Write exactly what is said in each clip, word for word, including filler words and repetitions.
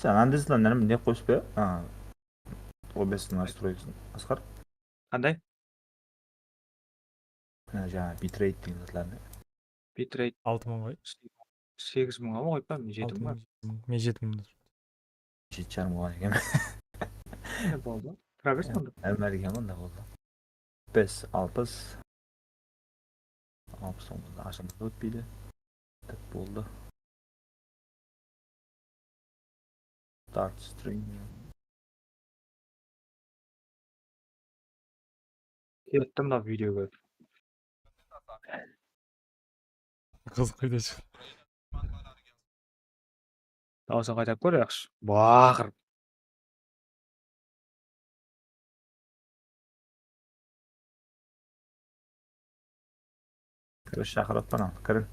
Sen Andeslan ne, ne qoyıp be? Ha. O bestiń nastroykasın, Asqar. Qanday? Mına jańa bitrate degen zatlardı. Bitrate altı mıń ǵoy. Segiz mıńǵa ma qoyıp pa? Jeti mıń ba? Altı mıń, jeti mıń. Men jeti mıń da. Jeti jarım bolǵan eken. Boldı. Tura bersin onda. Hám eken onda boldı. Bes, alpıs. Alpıs onda ashılmasa ótpeydi. Tak, boldı. Start stream. Kettim da videoǵa. Qızıq video shıqtı. Dawısın qaytap kór, yaqshı. Baqır. Kirish shaqırıp atpan al, kiriń.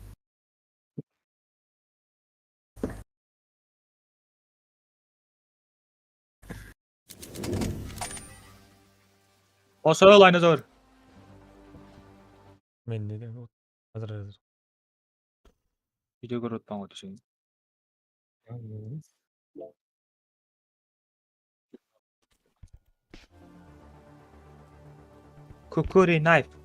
Qosıl, Aynazor. Men ne deymen? Házir, házir. Video kórip atpan ǵoy, túseyim. Kukuri knife.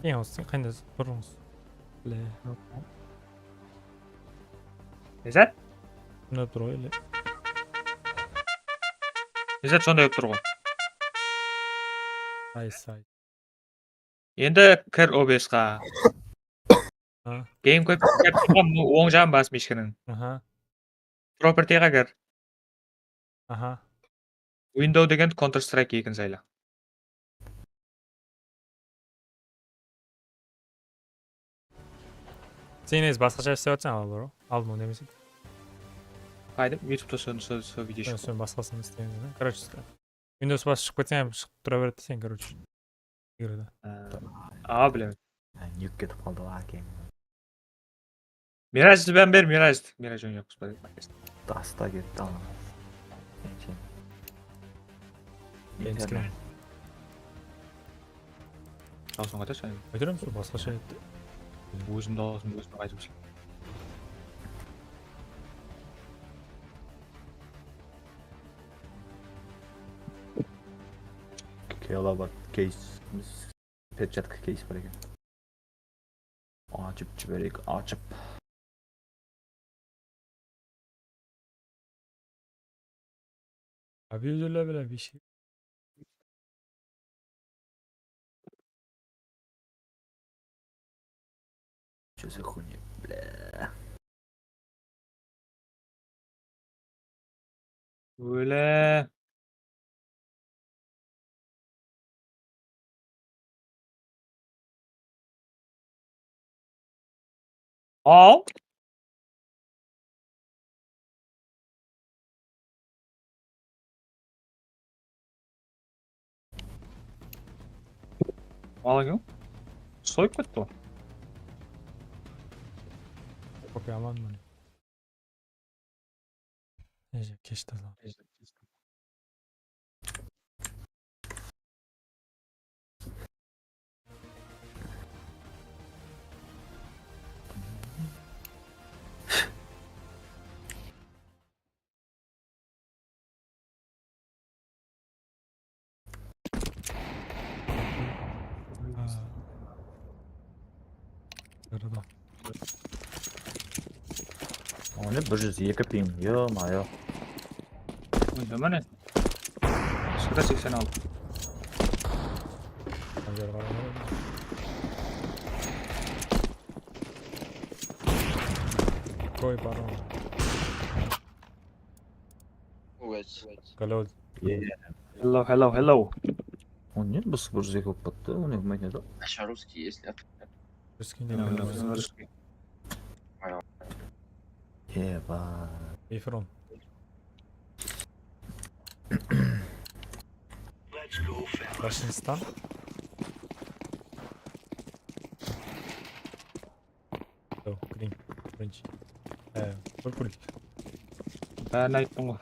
Eń usı, qanday turıńız? Bile. Izzat? Mına tur ǵoy, ele. Izzat sonday bolıp tur ǵoy. Ay, say. Endi kir O B S qa. Ha. Game kóp, kóp, oń jaǵın bas mishkiniń. Aha. Propertyǵa kir. Aha. Window degen Counter Strike ekin sayla. Sen endi basqasha islep atsań, al, bro. Aldın onday emes edi. Qaydım, YouTube'da sol, sol, sol video shıqtı. Sen basqasın isleymiz, ha? Короче, Windows basıp shıǵıp ketseń, shıǵıp tura beredi sen, короче. Girdi. Á, awa, bilemen. Á, nuke ketip qaldı ǵoy, ákeń. Mirajdı bám ber, Mirajdı. Miraj oynayapız ba? Dasta ketti, al. Sen, sen. Men iskirem. Dawısın qaytar sen. Qaytaramız, sol basqasha etti. Ózim dawısım ózime qaytıp shıqtı. Kelabot keysimiz, perchatka keys bar eken. Ashıp jibereyik, ashıp. Abuzilla bilan bir şey. Что за хуйня, бля? Óle. Al. Al eken. Soyıp ketti ǵoy. Okey, aman mine. Neyse, kesh taza. Yarada. O ne, bir júz eki ping, ё-моё. Oyunda mane. Sıra seksen altı. Koy, pardon. Hello, hello, hello. O ne, bir júz eki bolıp ketti, o ne, kim aytadı? Rúskiy, если. Rúskiy ne? Rúskiy. Eba. Efron. Bashinstan. Yo, green. Birinshi. He, purple. Bárin ayttım ǵoy.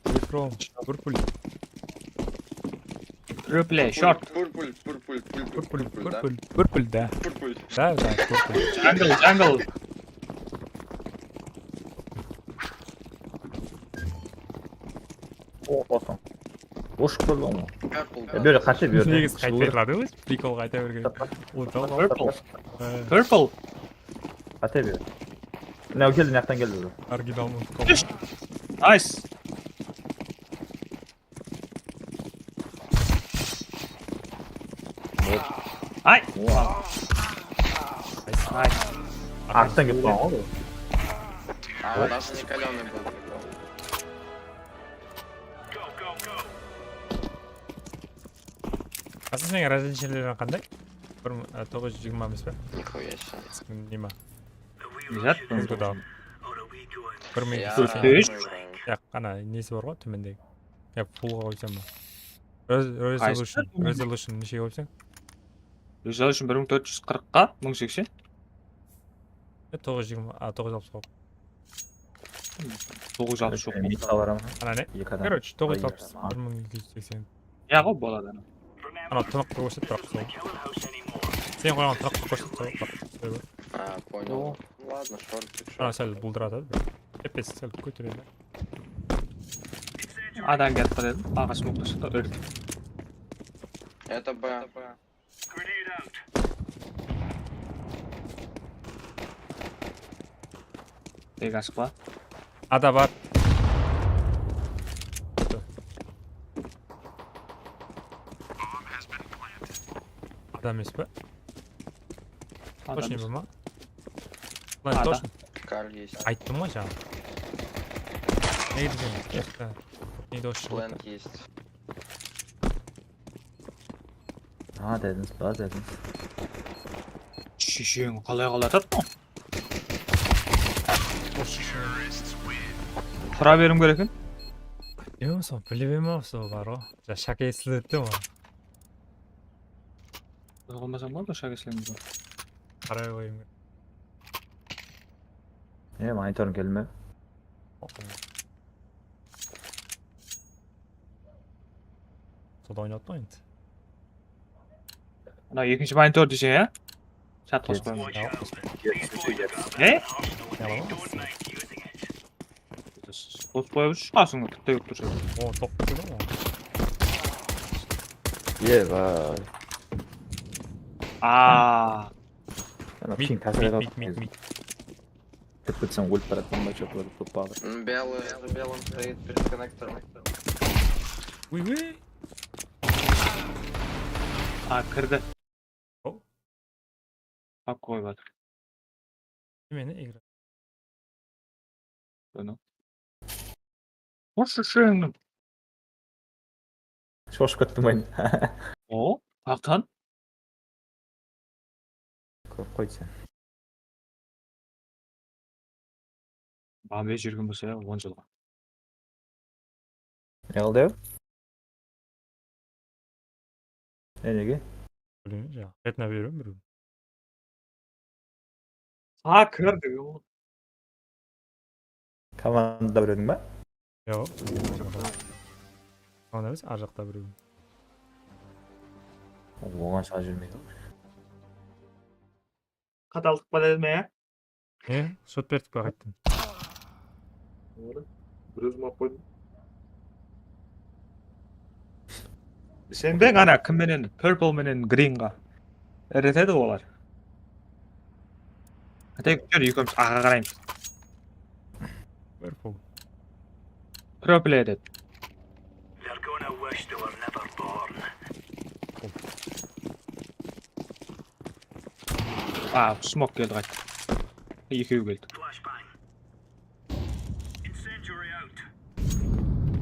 Purple, purple. Purple, short. Purple, purple, purple, purple, da. Purple, da. Purple. Da, da, purple. Jungle, jungle. O, qosıń. Boshıp qoldı ǵoy. Purple, da. Beri qate beri. Negiz qayta berladi ózi. Prikol qayta bergen. Purple. Purple. Qate beri. Mınaw keldi, mıyaqtan keldi. Original mı? Nice. Ay! Ay! Arttan kelip qalǵan ǵoy. А, даже не калёный был. Asıl seniń razlishenieleriń qanday? Bir mıń, e, toǵız júz jigirma emes pe? Nixuya se. Nima? Jat. Kúdá. Bir mıń seksen. Yaq, ana nesi bar ǵoy, tómendegi. Ya, fullǵa qoysam ba? Res-, resolution, resolution neshege qoysań? Resolution bir mıń tórt júz qırıqqa, mıń seksen. E, toǵız júz jigirma, a, toǵız júz alpısqa qoy. Toǵız júz alpıs joq. Ana ne? Короче, toǵız júz alpıs, bir mıń eki júz seksen. Ya ǵoy, boladı ana. Ana tınıqtı kórsetip turaq sol. Sen qoyǵan tınıqtı kórsetip turaq. A, понял. Ладно, short. Ana sál buldıradı. Tepesi sál kóteredi. Adam kelip bar edi. Aǵa smokta shıqtı, óldi. Это Б. Tek ashıq pa? Ada bar. Adam emes pe? Adam emes. Точно bu ma? Точно. Kar есть. Ayttım ǵoy jańa. Ne degen? Neydi o shıǵıp? Plant есть. Ha, dedińiz ba, dedińiz. Shesheńi qalay qalatatın? Tura beriwim kerek eken. Yoq, sol bilip ema, sol bar ǵo. Ja, shak esitedi ǵo. Qoymasam boladı, shak esitedi. Qaray qoyayım. E, monitorım kelme. Soda oynattı endi. Ana ekinshi monitor deyseń, ya? Sat qosıp qoyman. Ne? Qosıp qoyıp shıǵasıń, bitta kórip tursa. O, top kútedi ǵo. Eba. Aa. Ana ping tásir etip. Mid, mid, mid. Kirip ketseń, ólip baratırman ba, что-то kóp baǵır. М, белый, за белым стоит перед коннектором. Uy, uy. A, kirdi. O. Hak qoyıp atır. Meni igra. Buni. Hoş, shesheńniń. Shoshıp kettim men. O, Hakan. Kórip qoydı sen. Bambe júrgen bolsa ya, on jılǵa. Ne qıldı? Ne, nege? Bilmeymen, ya. Qaytına beriwim bir. Ha, kirdi. Komandada birewdiń ba? Yoq. Komanda emes, ar jaqta birew. Oǵan shıǵa júrmeydi ǵoy. Qataldıq pa dedim ya? Ne? Shot berdik pa qayttan? Birewdi map qoydım. Sen be ana kim menen, purple menen greenǵa. Iretedi olar. Tek júr, ekewimiz aǵa qaraymız. Purple. Purple etedi. They're gonna wish they were never born. A, smok keldi qayt. Ekew keldi.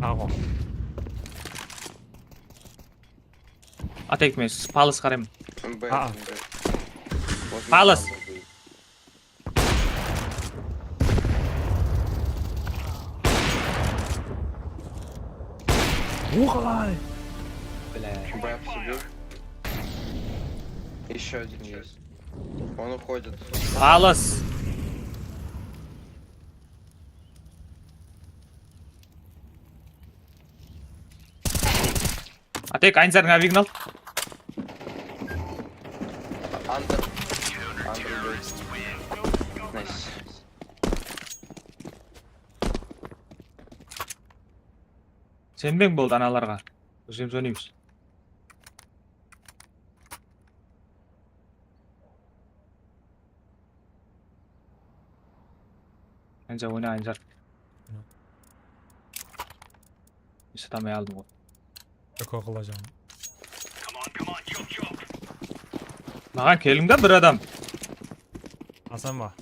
Aǵo. Atek men palas qarayman. Aa. Palas. Бля. Бэп сюда. Ещё один есть. Он уходит. Palas. Tek Aynzardıń obegin al. Under. Under. Nice. Senbeń boldı analarǵa. Ózimiz oynaymız. Aynzar, oyna, Aynzar. Hı. Esatamay aldım ǵoy. Eko qılajaǵın. Maǵan keliń da bir adam. Asan ba?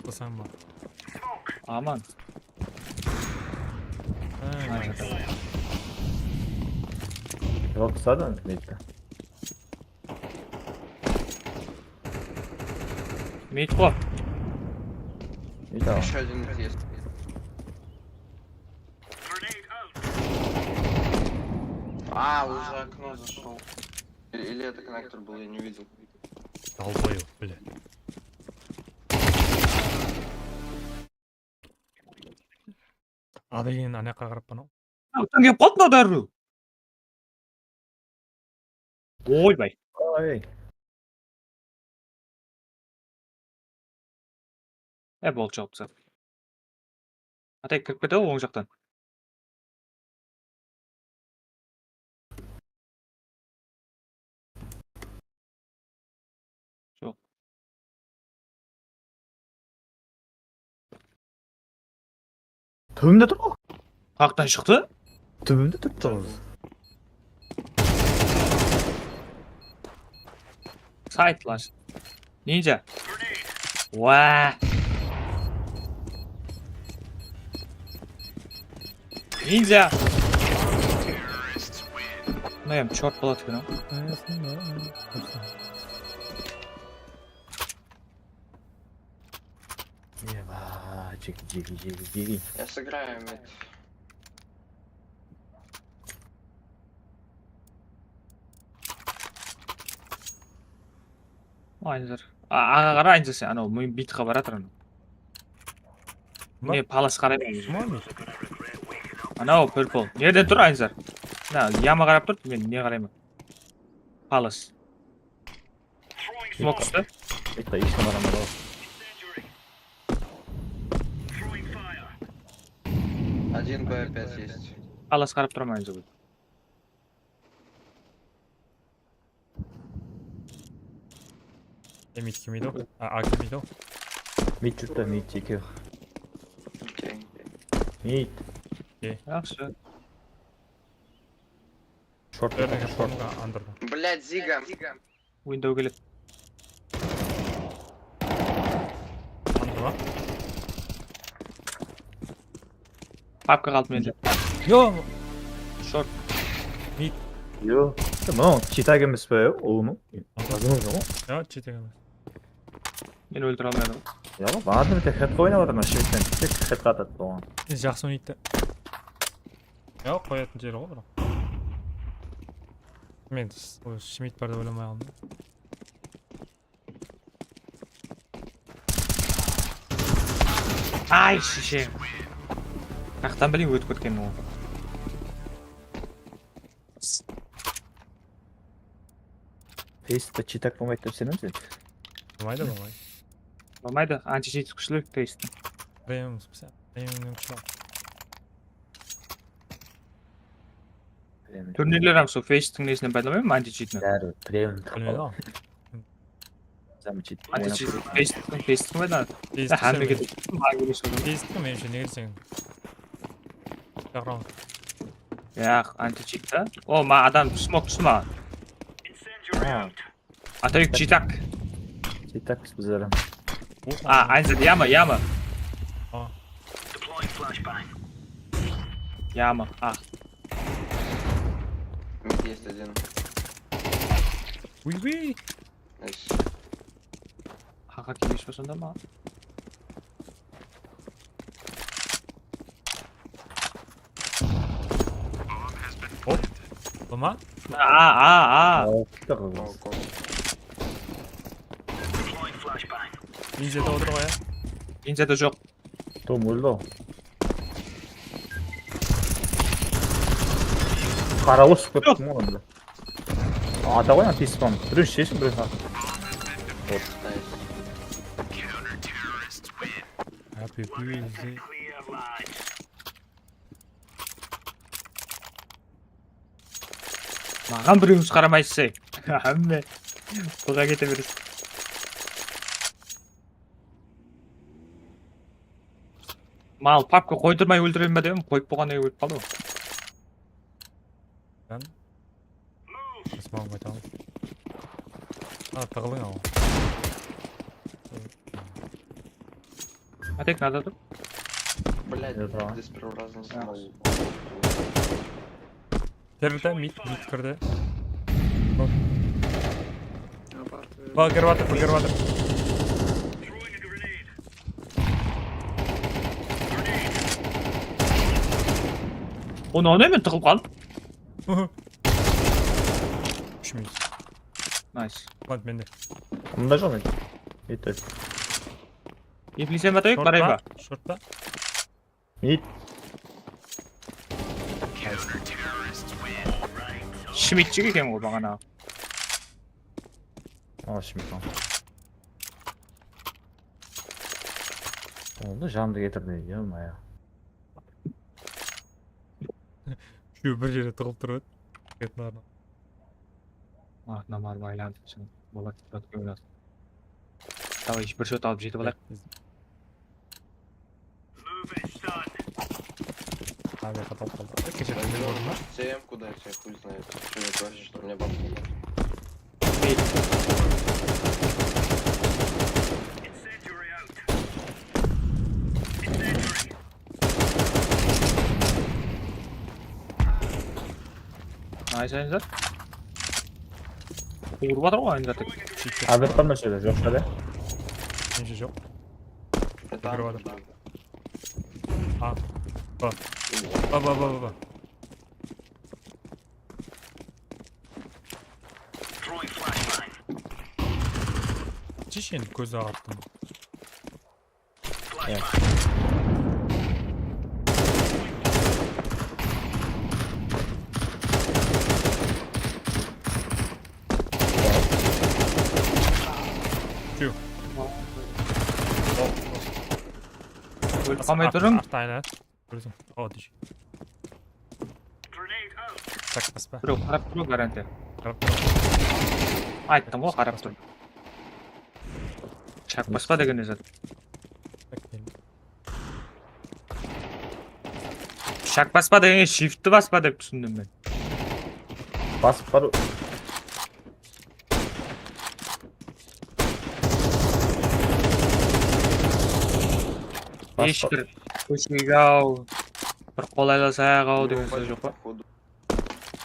Asan ba? Aman. Ha, Joq, qısadı, neydi? Mid qo. Mid awa. Ещё один есть. А, уже окно зашёл. Или, или это коннектор был, я не видел. Долбоёб, блядь. Adayın anaqqa qarap pana. Attan kelip qaldı mınaw dárriw. Oybay. Oy. E, boldı, jawıpsız. Atay kirip kete oń jaqtan. Joq. Túbimde tur ǵoy. Qaqtan shıqtı? Túbimde turıptı ǵoy. Saytlash. Ninja. Wa. Ninja. Mına em short boladı eken-aw. Eba, jeki, jeki, jeki, jeki. Я сыграю мид. Aynzar. A, aǵa qara, Aynzar, sen anaw men bitqa baratır anaw. Ne, palas qarayman. Anaw purple. Nerden tur, Aynzar? Mına yama qarap tur, men ne qarayman? Palas. Smok ushta. Bitta ishine baraman ǵoy. Один Б пять есть. Palas qarap turaman, Aynzar. E, mid kelmeydi ǵoy. A, A kelmeydi ǵoy. Mid júripti, mid ekew. Okey. Mid. Okey. Jaqsı. Short, short. Underda. Блядь, Зига. Window keledi. Under ma? Papka qaldı mende. Yo! Short. Mid. Yo. Mınaw cheater emes pe, ulıwınıń? Azınıń joq. Yo, cheater emes. Men óltire almaydı. Ya, bardı tek headqa oynap atır, mına shimitten tek headqa atadı oǵan. Jaqsı oynaydı. Ya, qoyatın jeri ǵoy, biraq. Men s-, o shimit bar dep oylamay qaldım. Ay, shishe. Qaqtan bileyim, ótip ketkenin ol. Feysti cheater bolmaydı dep isenemsen? Bolmaydı, bolmaydı. Bolmaydı, anti-cheat kúshli Feystiń. Premium, premium kúshli. Turnirler hám sol Feystiń nesinen paydalanbaydı ma, anti-cheatinen? Bári premium. Bilmeymen. Anti-cheat, Feystiń, Feystiń paydalandı. Feystiń hámmege. Feystiń, menimshe, ne deseń. Yaq, anti-cheat ta. O, ma adam smok tústi ma. Ha. Atayuk, cheater. Cheater bizler. A, Aynzar, yama, yama. A. Yama, a. Mid есть один. Уй, уй. Nice. Haqa kiymiş ba sonda ma? Hop. Bu ma? A, a, a. Alttı qız. Ninja da otır ǵoy, ya. Ninja da joq. Tom óldi-aw. Qarawıl ushıp kettim ǵoy onda. Ata ǵoy, ana, tiyis pań. Birew sheshin, birew saqın. Happy birthday. Maǵan birewimiz qaramaysız ey. Hámme buǵa kete beresiz. Mal, papka qoydırmay óltireyin ba dedim, qoyıp bolǵannan keyin ólip qaldı ǵoy. Sen? Asman qaytaman. Ha, tıǵılıń awa. Atek, nada tur. Блядь, Я знаю. Здесь первый раз не сломал. Kirdi, mid, mid kirdi. Apart. Bak, kirip atır, kirip atır. Onı, onı men tıǵılıp qaldım. Úsh minus. Nice. Plant mende. Bunda joq edi. Yetti. Eplesem atayıq, barayın ba? Shortta. Mid. Shimit jek eken ǵoy baǵana. Al shimit al. Oldı, jandı ketirdi, yo-moyo. Úshewi bir jerde tıǵılıp turıp edi. Ketnarına. Artına barıp aylanıp, boladı, jatqan oynasın. Davay, bir shot alıp jetip alayıq. Abi, qatal qaldı. Пойдём в C M, куда я тебя хуй знает. Что не просишь, что мне бабки нет. Nice, Aynzat. Urıp atır ǵoy Aynzat. Abi, bir másele joq shıǵar ya. Menimshe joq. Это Кіріп англ, atır. да. A. Ba. Ba, ba, ba, ba, ba. Tish endi, kóz aǵarttım. Tyo. Ólip qalmay turıń. Artta ayna. Kóresiń. O, tish. Shaqpaspa. Birew qarap tur ǵoy, garantiya. Qarap tur. Ayttım ǵoy, qarap tur. Shaqpaspa degen ne zat? Shaqpaspa degenge shiftti baspa dep túsindim men. Basıp barıw. Hesh bir kóshpeyik-aw, bir qolaylasa-aw degen sóz joq pa? Походу.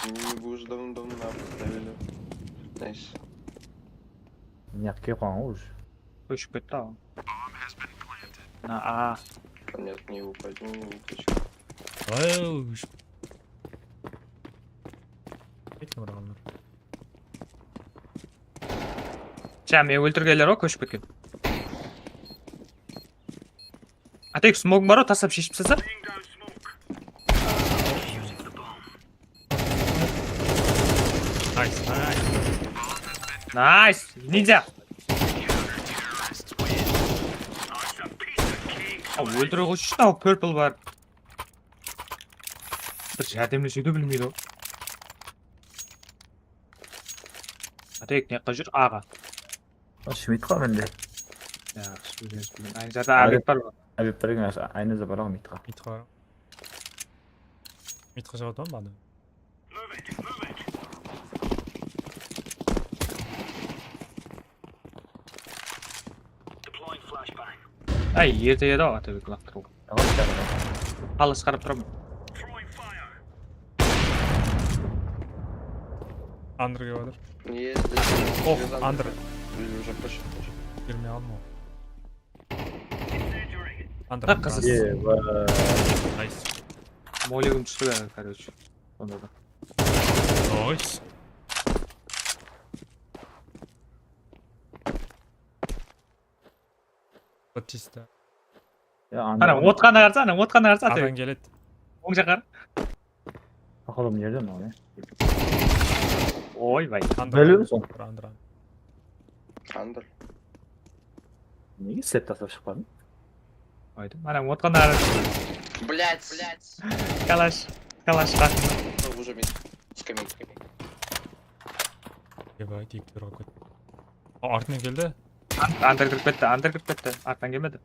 Не будешь давным-давно поставили. Найс. Mına jaqqa kelip qalǵan ǵoy уже. Kóship ketti-aw. Mına A. Нет, не упади, не упади. Oy, kettim uraǵanlar. Ja, meni óltirgenler ǵoy, kóship ketken. Atek, smogıń bar ǵoy, taslap sheship salsa. Nice, nice. Nice, ninja. Al, óltire qoyshı, mınaw purple bar. Bir járdemlese de bilmeydi ǵoy. Atek, ne qılıp júr, aǵa? Shmit qa mende. Ya, student, student. Aynı zerde Abek bar ǵoy. Abek bar eken, aynı zerde bar ǵoy, mid qa. Mid qa. Mid qa shıǵadı ǵoy, mınadı. Ay, erte edi-aw, Atabek laqtırıw. Qalas qarap turaman. Underge batır. Не, здесь. Oh, Через under. Или уже пошёл. Girmey aldım ǵoy. Under. Ha, qızıq. Eba. Nice. Moligim tústi, короче. Sonda da. Nice. Batista. Ya, Ana, otqanına qarasa, ana, otqanına qarasa, Adam Atabek. Keledi. Oń jaqqa qara. Baq, Oǵlum, nerden al ya? Oy, bay. Bóliwim soń. Under, under. Under. Nege set taslap shıqpadıń? Aydım. Mana otqanlar. Блять. Kalash. Kalash qaqtı. Уже мид. Скамейка. Ебать, dik turǵa kót. O, artınan keldi. Under kirip ketti, under kirip ketti. Arttan kelmedi.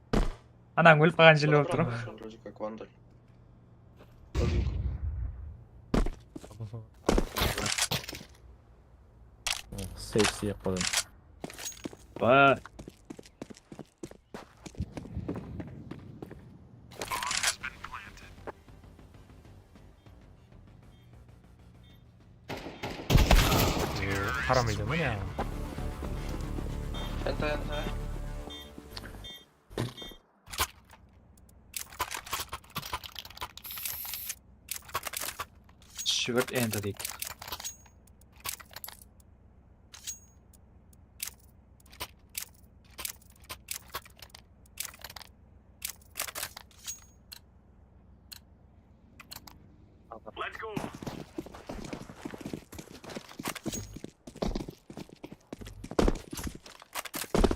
Anań ólip qalǵan jeli bolıp tur. Вроде как under. Seyf sıyaq qaladı. Ba. Qaramaydı ma ne? Enta, enta. Shivert endi deydi.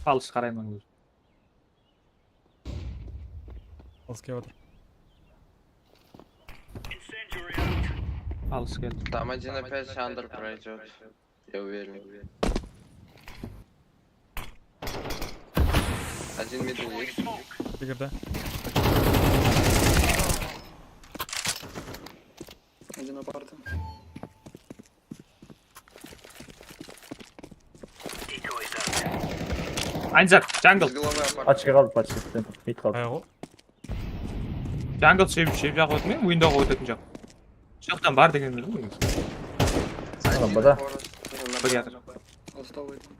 Alış qarayman ózi. Alış kelip atır. Alış keldi. Там один опять under пройдёт. Я уверен. Один middle есть. Секирди. Один апарты. Anzak, jungle. Из головы апарты. Paçka qaldı, paçka. Mid qaldı. Ayaǵı. Jungle shep, shep jaq ótmey, windowǵa ótetin jaq. Jaqtan bar degen edi ǵoy. Ana, bada. Скорости на Bada. Остал один.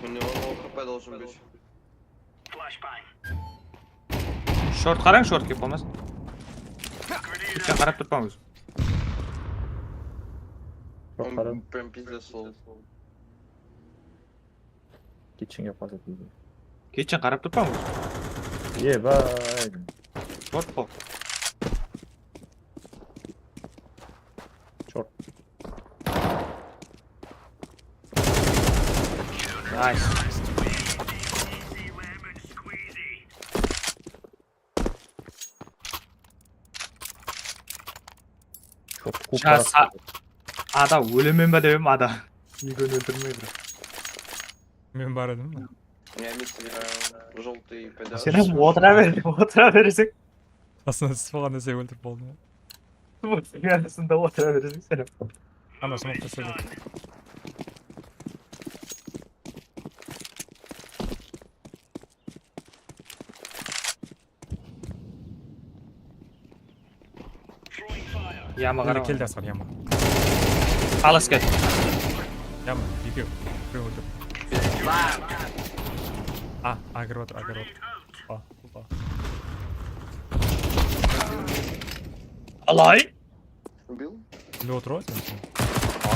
У него ноль хп должен быть. Short qarań, short kelip qalmasın. Kitchen qarap turıp qalıń ózi. Он прям пиздец лол. Kitchen kelip qalsa deydi. Kitchen qarap turıp qalıń ózi. Eba. Short qo. Short. Nice. Short. Ada ólemen ba dep edim, ada. Ekewin óltirmey bir. Men bar edim. Я мид собираю. Желтый пойдёшь. Sen hám otıra ber, otıra berseń. Qasına túsip qalǵanda sen óltirip boldım. Arasında otıra berseń sen hám. Ana smokta sóyledi. Yama qara. Keldi Asqar, yama. Alış kel. Yama, ekew. Birew óltirdi. A, a kirip atır, a kirip atır. A, a. Alay. Убил? Bilip otır ǵoy sen.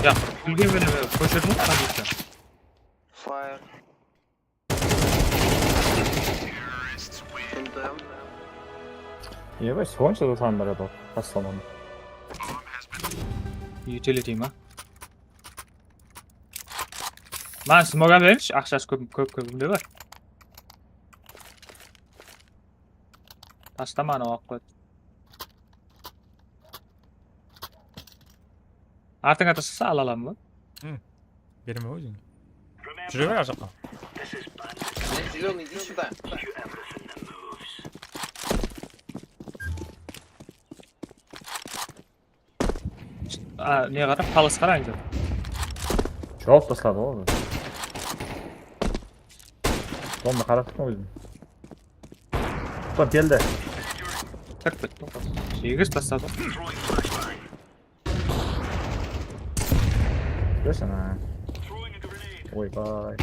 Ya, bilgen menen kóshirdim ǵoy poziciya. Fire. М Т М. Ебать, soncha da san baradi, aslanım. Utility ma? Maǵan smoga bershi, aqshası kóp, kóp, kóbimde bar. Tastama, anaw alıp qoy. Artıńa taslasa ala alaman ba? Berme óziń. Júre ber ar jaqqa. Блин, зелёный, иди сюда. A, ne qarap, palas qara endi. Jawıp tasladı ǵoy. Sonda qarap turma ózim. Sol keldi. Kirip ketti. Segiz tasladı. Kóreseń, a. Oybay.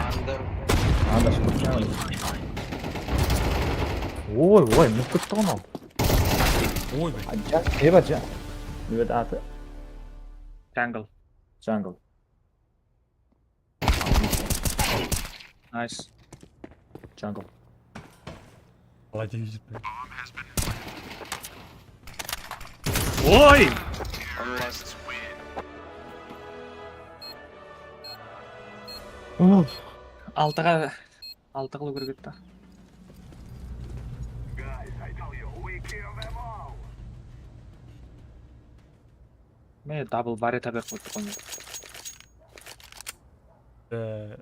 Under. Anda shıǵıp turıptı. Oy, oy, mıqtıptı ǵo mınaw. Oy. Can, ne bar, Can? Ne edi atı? Jungle. Jungle. Nice. Jungle. Qalay tege jetpedi. Oy! One last. Uf. Altıǵa, altı qılıw kerek edi da. Mine, double bareta berip qoydı qoyma. Ee,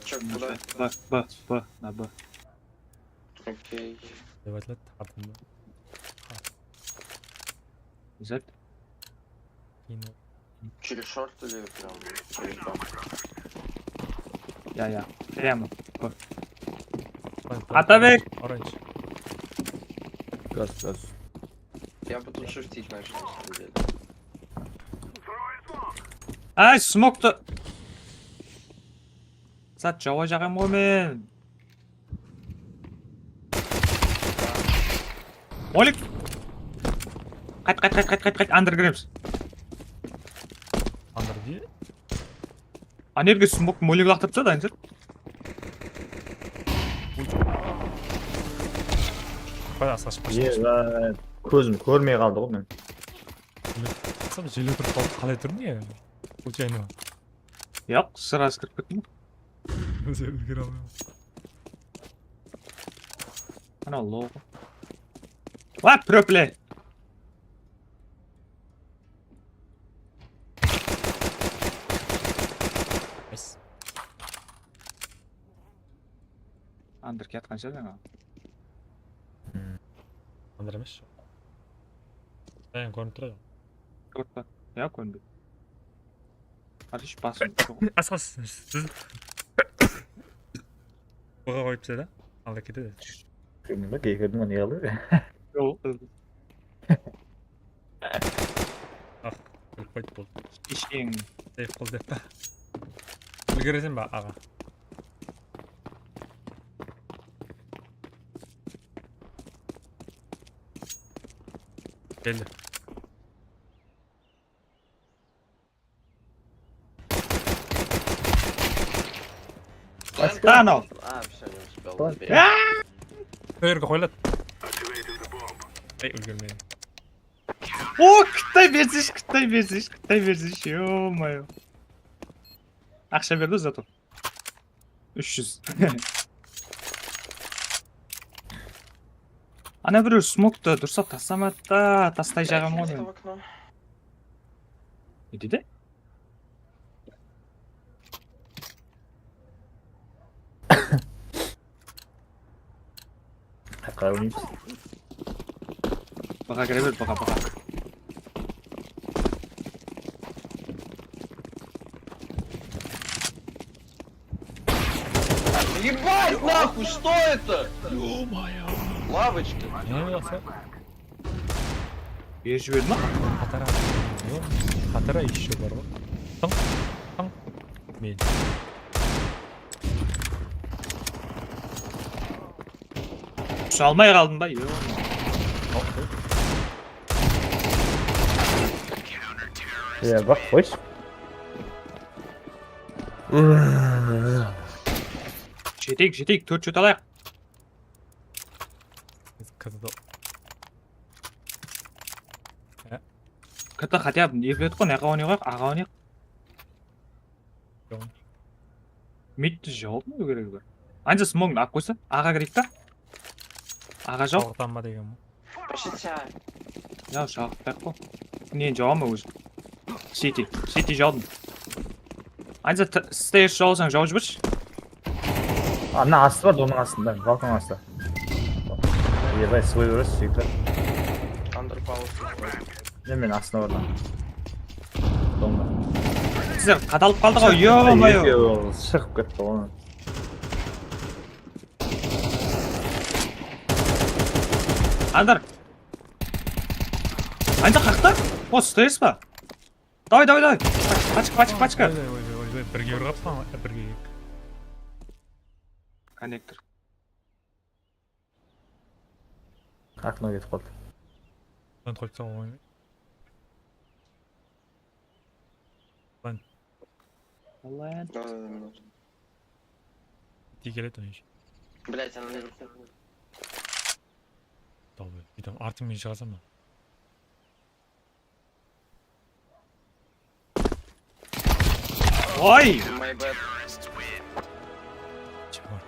Чё, куда? B, B, B, na B. Окей. Dep aytıladı, tartındı. Z. Keyin Через шорт или прям через дом? Ya, ya. Прямо. B. Flank, Atabek! Orange. Gaz, gaz. Я бы тут шифтить начал, на самом деле. Ay, smoktı. Zat jawa jaǵam ǵoy men. Olik. Qayt, qayt, qayt, qayt, qayt, qayt, under kiremiz. Under diye. Anerge smok molik laqtırıpsa da, anjır. Qoy, asıǵa shıqpa. Ye, kózim kórmey qaldı ǵoy men. Sap jele turıp qaldı, qalay turdı ne? Случайно. Yoq, сразу kirip kettim. Ózi úlgere almay. Ana low. What, pro play? Nice. Under kiyatqan shiǵar jańa. Under emes. Ayın kórinip tur ǵoy. Kórip pa? Ya, kórinbeydi. Hadi şu basın. Asqar siz. Buǵa qoyıp tase da. Alda ketedi. Kórinbeydi, ekerdiń ne qıldı? Yoq. Ah, bilip qoydı boldı. Ishkeń. Seyf qıl dep pa. Úlgereseń ba, aǵa? Keldi. Tano. А, все, не успел. Ладно. Забей. Mına jerge qoyıladı. Ey, úlgermedim. O, Qıtay bersish, Qıtay bersish, Qıtay bersish, ё-моё. Aqsha berdi zato. Úsh júz. Ana birew smoktı durıslap taslamadı da, tastay jaǵam ǵoy Кинь men. в окно. Ne deydi? Qayaqqa oynaymız? Baqa kire ber, baqa, baqa. Ебать, нахуй, что это? Ё-моё. Лавочка. Ne bolsa? Berip jiberdi ma? Xatara. Yoq. Xatara ещё bar ǵoy. Tıń. Tıń. Men. Túse almay qaldım ba? Yoq. Ya, baq, qoyshı. Jeteyik, jeteyik, tórt júz alayıq. Kızdı. Kata хотя бы ne biledi ǵoy, mına jaqqa oynayıq, aǵa oynayıq. Yoq. Midti jawıp ne keregi bar? Anca smogın alıp qoysa, aǵa kireyik ta. Aǵa jawıp. Qalǵıtan ba degen bu. Пошли сяǵa. Ya, shaqıp qoyaq ǵoy. Neni jawaman ózi? City, City jawdım. Anca stairs jawsań, jawıp jibershi. A, mına astı bar, onıń astında, balkon astı. Ебать, свой өрес, sıyıqlar. Underpallet. Ne, men astına barman. Sonda. Sizler qadalıp qaldı ǵoy, ё-моё. Ekewi shıǵıp ketti ǵoy. Under. Anca qaqta? O, stairs pa? Davay, davay, davay. Paçka, paçka, paçka. Oy, oy, oy, oy, oy, birge urǵan pa, birge. Connector. Okno ketip qaldı. Sen qoyıp salma oynamaydı. Lan. Lan. Да, да, да, да. Bitti keledi oyıncı. Блять, она наверху. Davay, bir de artıngmen shıǵasań ba? Oy! My bad. Çıqar.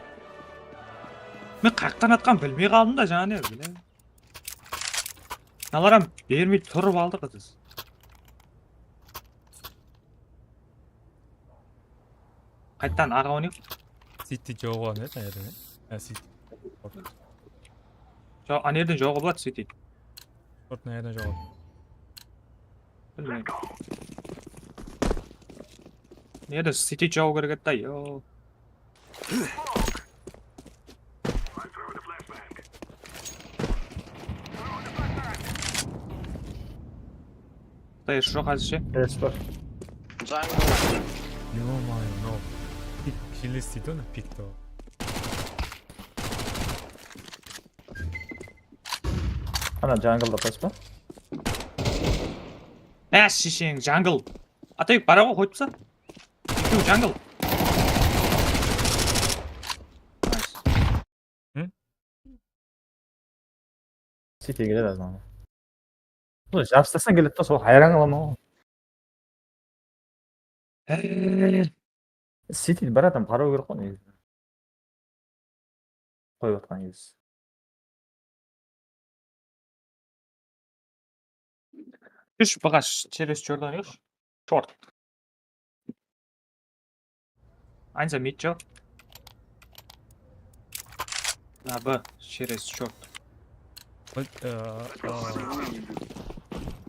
Men qayaqtan atqanın bilmey qaldım da, jańa ne bileyim. Mınalar bermey turıp aldı qız. Qayttan aǵa oynayıq. City joǵı bar edi, edi. Ha, City. Jo, ana jerden joǵı bar City. Short mına jerden joǵı. Bilmeymen. Nede City joǵı kerek edi da, yo. Flash joq házirshe. Flash bar. Jungle. Ё-моё, no. Pik, pik, pik, pik. Ana, jungle-da flash pa? Á, shisheń, jungle. Atayık, bara ǵoy, qoyıp tasa. Ekewi jungle. Nice. Hı? City keledi azman. Bul jabıstasań keledi da, sol hayran qalaman ǵoy. City bir adam qaraw kerek ǵoy negizi. Qoyıp atqan kez. Úsh bıǵa sh-, через short oynayıq. Short. Aynza mid joq. Na B, через short. Bil-, ı, ı,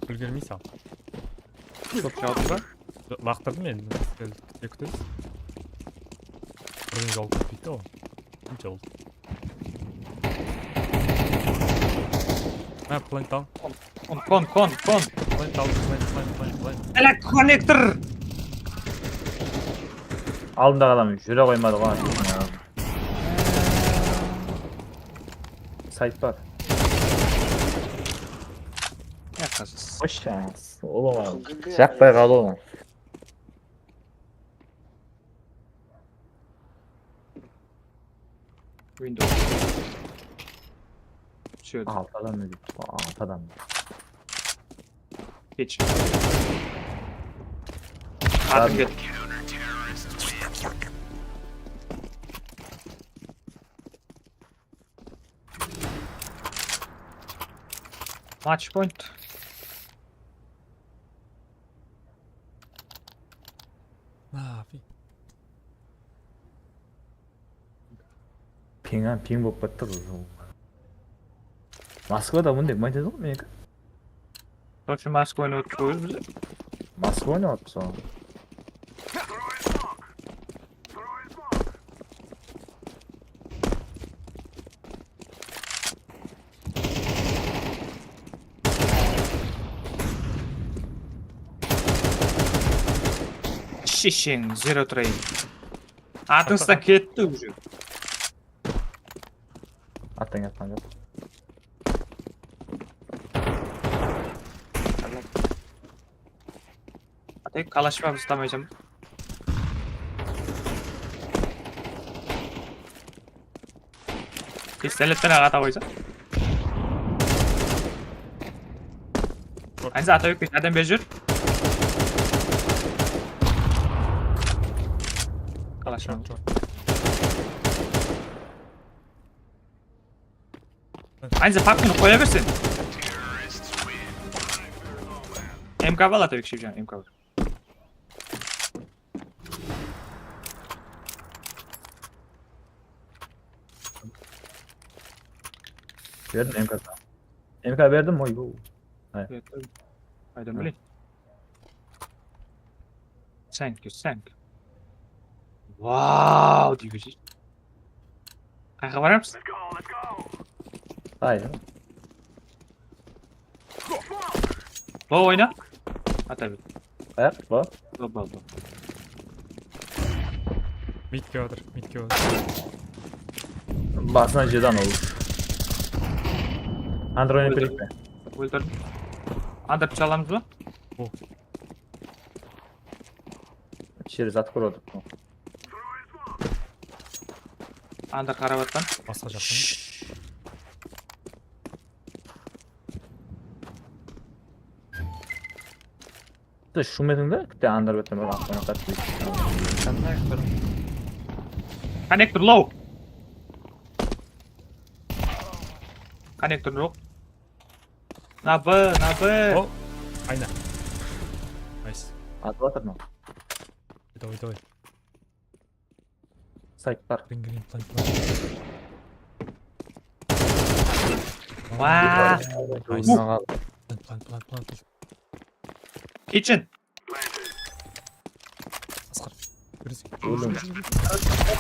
úlgermeyseń. Kóp jawdı ba? Laqtırdım endi. Tek kútemiz. Birden jol kútpeydi ol. Jol. Ha, plant down. Kon, kon, kon, kon. Plant down, plant, plant, plant, plant. Elak, konnektor! Aldındaǵı adam júre qoymadı ǵoy. Sayt bar. Yaqasız. Xosh, jaqpay qaldı ǵoy. Window. Shit. Altı adam edi. Altı adam. Geç. Atın ket. Match point. Abi. Piń-a, piń bolıp ketti qız. Moskvada bunday mayda joq meniki. Короче, Moskva oynap otırmız biz. Moskva oynap atırmız oǵan. Shisheń, zero trade. Atıńızdan ketti уже. Attan atqan joq. Tek kalash pa, biz tamaysan. Pistoletten aǵa tabaysa. Aynza, Atabek, bir adam bezir. Kalash pa? Aynza, papkini qoya bersen. M K al, Atabek, shepjan, M K al. Berdim M K. M K berdim, oy, bu. Hayır. Berdim. Haydan bileyim. Thank you, thank you. Wow, deyip. Qayaqqa baramız? Hayır. Low oyna. Ata bir. Qayaq, bu? Low, low, low. Midke otır, midke otır. Basına jedan ol. Android. Óltirdim. Óltirdim. Android alamız ba? Oh. Через открой. Under qarap atpan. Basqa jaqtan. Shh. Ты shumediń da, bitta andar bitta bir aqtan atat. Connector low. Connector joq. Nabı, nabı. O, ayna. Nice. Atıp atır mı? Давай, давай. Sayt bar. Green, green, plant, plant. Waa. Oynaǵan. Plant, plant, plant, plant. Kitchen. Asqar. Kóresiń. Óldim.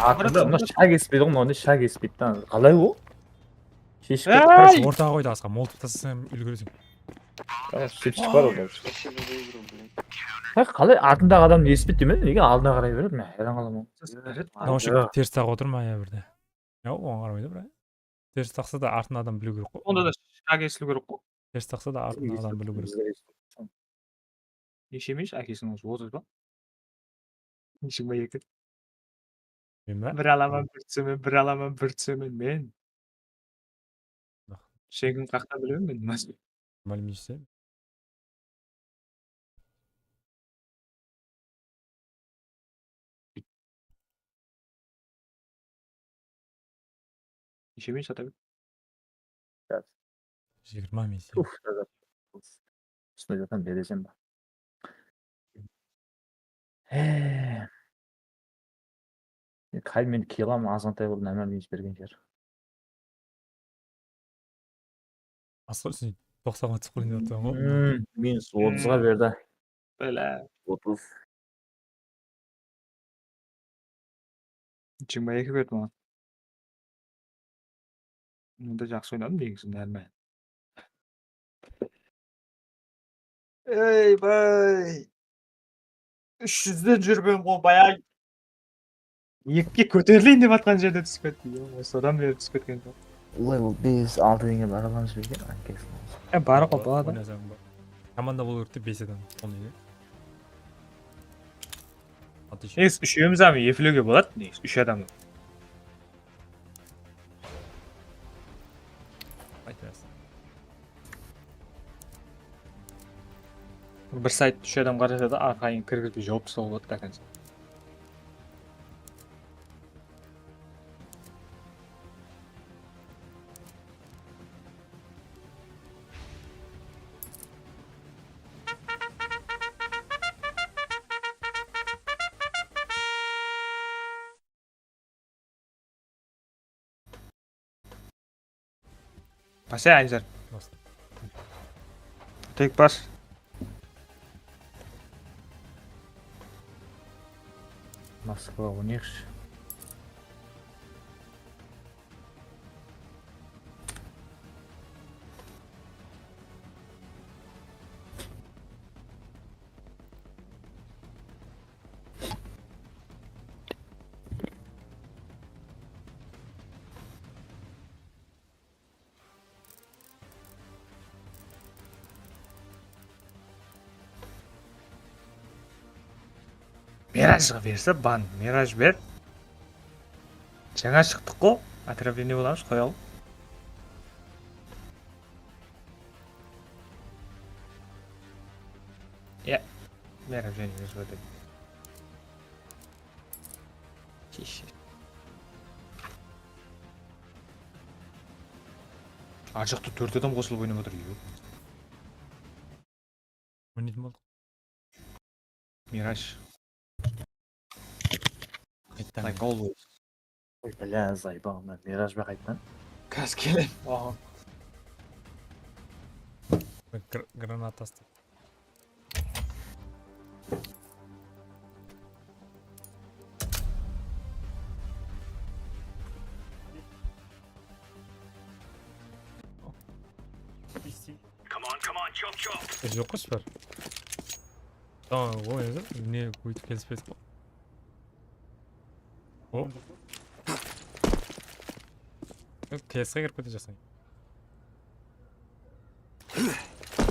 Aqırda mına shaq espeydi ǵoy, mına shaq espeydi da. Qalay ol? Sheship Ey! ketipti. Ortaǵa qoydı Asqar, molotov taslasań úlgereseń. Tamam, shepshik bar ol. Спасибо за игру, блядь. Hay, qalay artındaǵı adam ne espeydi demedi, nege aldına qaray beredi, men hayran qalaman. Naoshnik ters taǵıp otır ma ya birde? Ya, oǵan qaramaydı, biraq. Ters taqsa da artın adam biliw kerek ǵoy. Onda da shaq esiliw kerek ǵoy. Ters taqsa da artın adam biliw kerek. Neshe emes, ákesiniń ozı otız ba? Jigirma eki. Men ba? Bir alaman, bir túsemen, bir alaman, bir túsemen men. Shegin qaqta bilemen men. Málim eshitsem. Neshe men sataman? Jigirma mese. Uf, uf. Usınday zaten beresem ba? He. Kay meni kilam azǵantay qılıp námárde bergen jer. Asqar sen toqsanǵa túsip qoyın dep atırsań ǵoy. Hmm, minus otızǵa berdi. Bala. Otız. Jigirma eki berdi maǵan. Mında jaqsı oynadım negizinde, nármen. Ey bay. Úsh júzden júrmen ǵoy, bayaq. Ekige kóterileyin dep atqan jerde túsip ketti. Yo, sodan beri túsip ketken joq. Level bes, altı degen bar alamız ba eken? Ankes. E, bar ǵoy, baladı. Oynasań ba? Komanda bolıw kerek te bes adam. Sonday ne? Atı Negizi úshewimiz-aq eflewge boladı, negizi úsh adam. Aytıp bersin. Bir sayt úsh adam qarasa da, arqayın kirgizbey jawıp taslawǵa boladı da. Bas ya, Aynizar. Tek bas. Moskva, oynayıqshı. Mirajǵa berse, ban, Miraj ber. Jańa shıqtıq ǵo. Отравление bolamız, qoyalım. Ya. Miraj, jáne Miraj ber. Tish. Arjaqta tórt adam qosılıp oynap atır, yo. Oynaytın boldıq. Miraj. Qayttan. Like always. Oy, bля, zayba, mına Miraj ba qayttan? Gaz keledi. Aha. Gr- Granata astı. Joq qo, super. Tamam, o endi ne, óytip kelispedik qo. O. T S ǵa kirip ketejaqsań.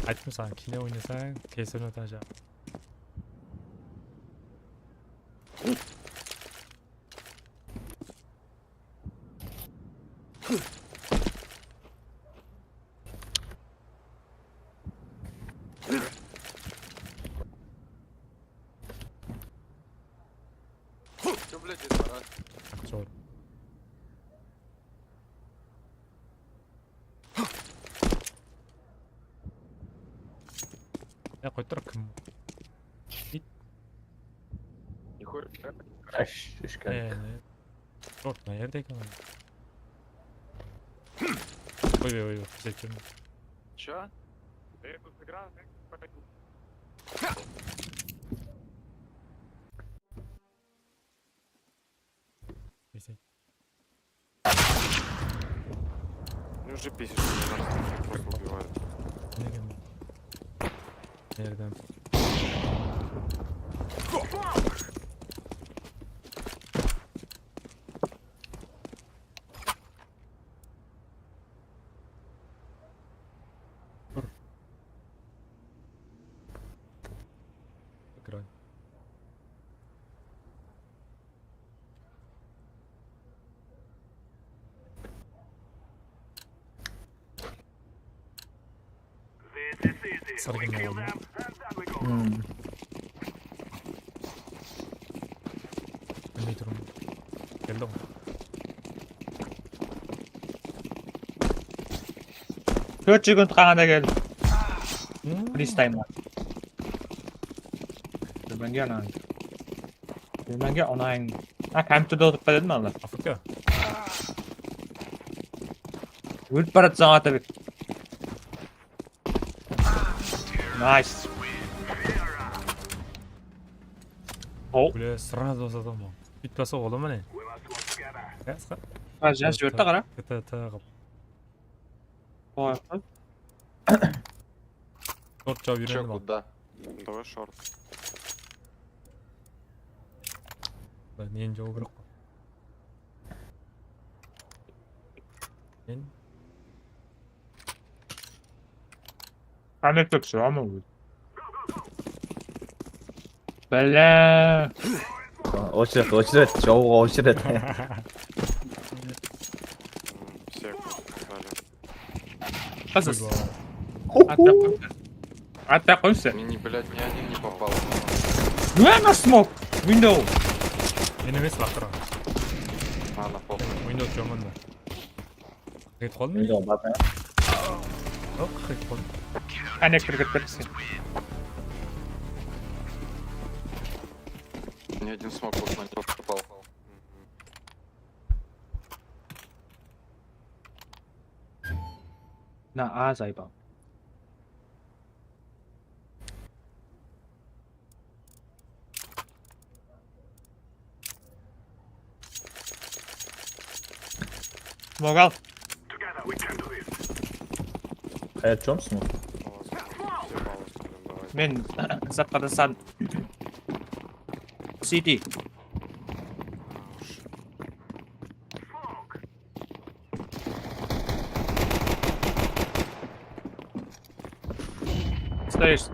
Ayttım saǵan, kine oynasań, T S oynatacaq. Ya, qoyıp tur, kim? It. Ash, ishkan. Jok, mına jerde eken. Qoy be, qoy be, bizler kim? Чё? Neyse. Ну уже пиздец, просто убивают. Negen? Nereden? Играй. Sarı kiyimli adam. Hmm. Bilmey turman. Keldi ǵoy. Tórt sekund qalǵanda keldi. Hmm. Freestyle. Bilmenge unayın. Bilmenge unayın. Ha, kompyuterde otırıp keledim aldı. Afrika. Ólip baratsań, Atabek. Nice. Oh. Bile, сразу zadım. Bittası ola mine. Ha, jaz jiberdi, qara. T T T qıp. Qoy. Short jawıp Чё, úyrendim. куда? Давай шорт. Neni jawıw kerek ǵoy? Men Connector shıǵa ma ózi? Bala. Очередь, очередь, jawıwǵa очередь. Все попали. Qızız. Atpay qoyıpsız. Atpay qoyıpsız. Мне, блядь, ни один не попал. Where the smoke? Window. Men emes, laqtır. Ладно, похуй. Windows jaman da. Qıyıp qaldım. Window bar. Yoq, qıyıp qaldım. Connector kirip ketipti. Ни один смог просто не попал. Na, az ayba. Smoke al. Hayat jomsın ol. Men zatqa da san. City. Stairs.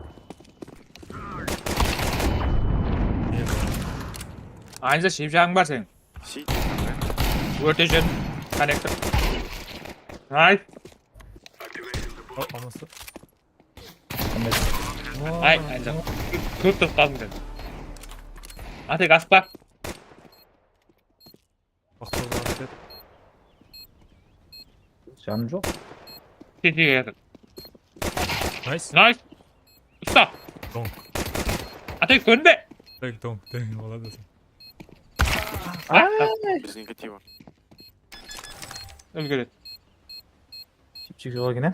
Aynıza shep jaǵıń bar seniń. Сити. Órte jer. Connector. Nice. Al, almasın. Ay, aynıza. Kóp turıp qaldıń sen. Atek, asıqpa. Bastıń, bastıń. Janım joq. Cityge kirdi. Nice. Nice. Usta. Donk. Atek, kórinbe. Tek donk, tek, молодец. Без негатива. Úlgeredi. Tipchik joq eken, á?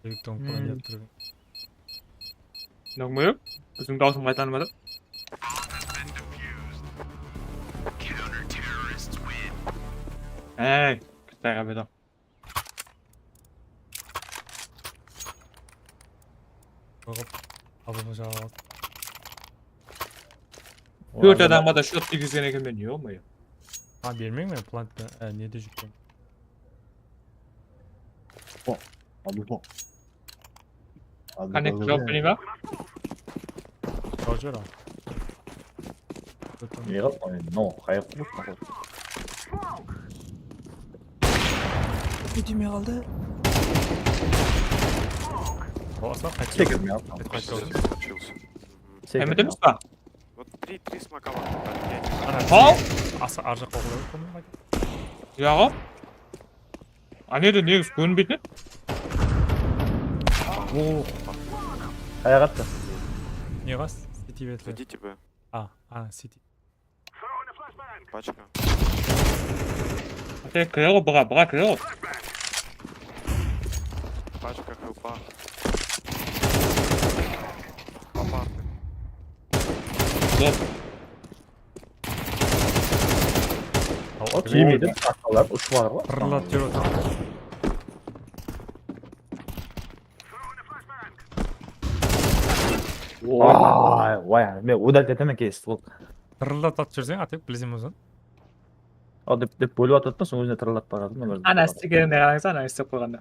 Tek donk bilan Hmm. jep turgan. Nókme yoq. Biziń dawısımız qaytarılmadı. Ey, Qıtayǵa bedam. Qoyıp, abıma jaǵıp al. Tórt adamǵa da shot tiygizgen eken men, ё-моё. Ha, bermeymen, plantta, e, nede júkken. Abu. Connect jawap bermey ma? Jawap ber al. Ne qılıp qoyayın? No, qayaq qılıp qoyayın? Bitirmey qaldı. O, aslan qayt. Sekirmey al. Qayt, qayt. Случился. Emitimiz ba? Вот три, три смока var. Ana, Hal? Asa arjaqqa qoyıp qoydım. Yaǵı. Anede negiz kórinbeytin edi. Oo. Qayaqqa attı? Ne qas? City betle. Идите Б. A, a, City. Пачка. Tek kire ǵo, bıǵa, bıǵa kire ǵo. Пачка хелпа. Попарты. Dur. Awa, tiymeydi. Arqalar ushıp atır ǵo. Pırıldap júrip atır. Vay, vay, men udalt etemen keyin stol. Pırıldap atıp júrseń, Atek, bileseń bosın. O dep, dep bólip atırdı da, soń ózine tırıldap baradı. Men Ana istirgenine qarańız, ana istep qoyǵanda.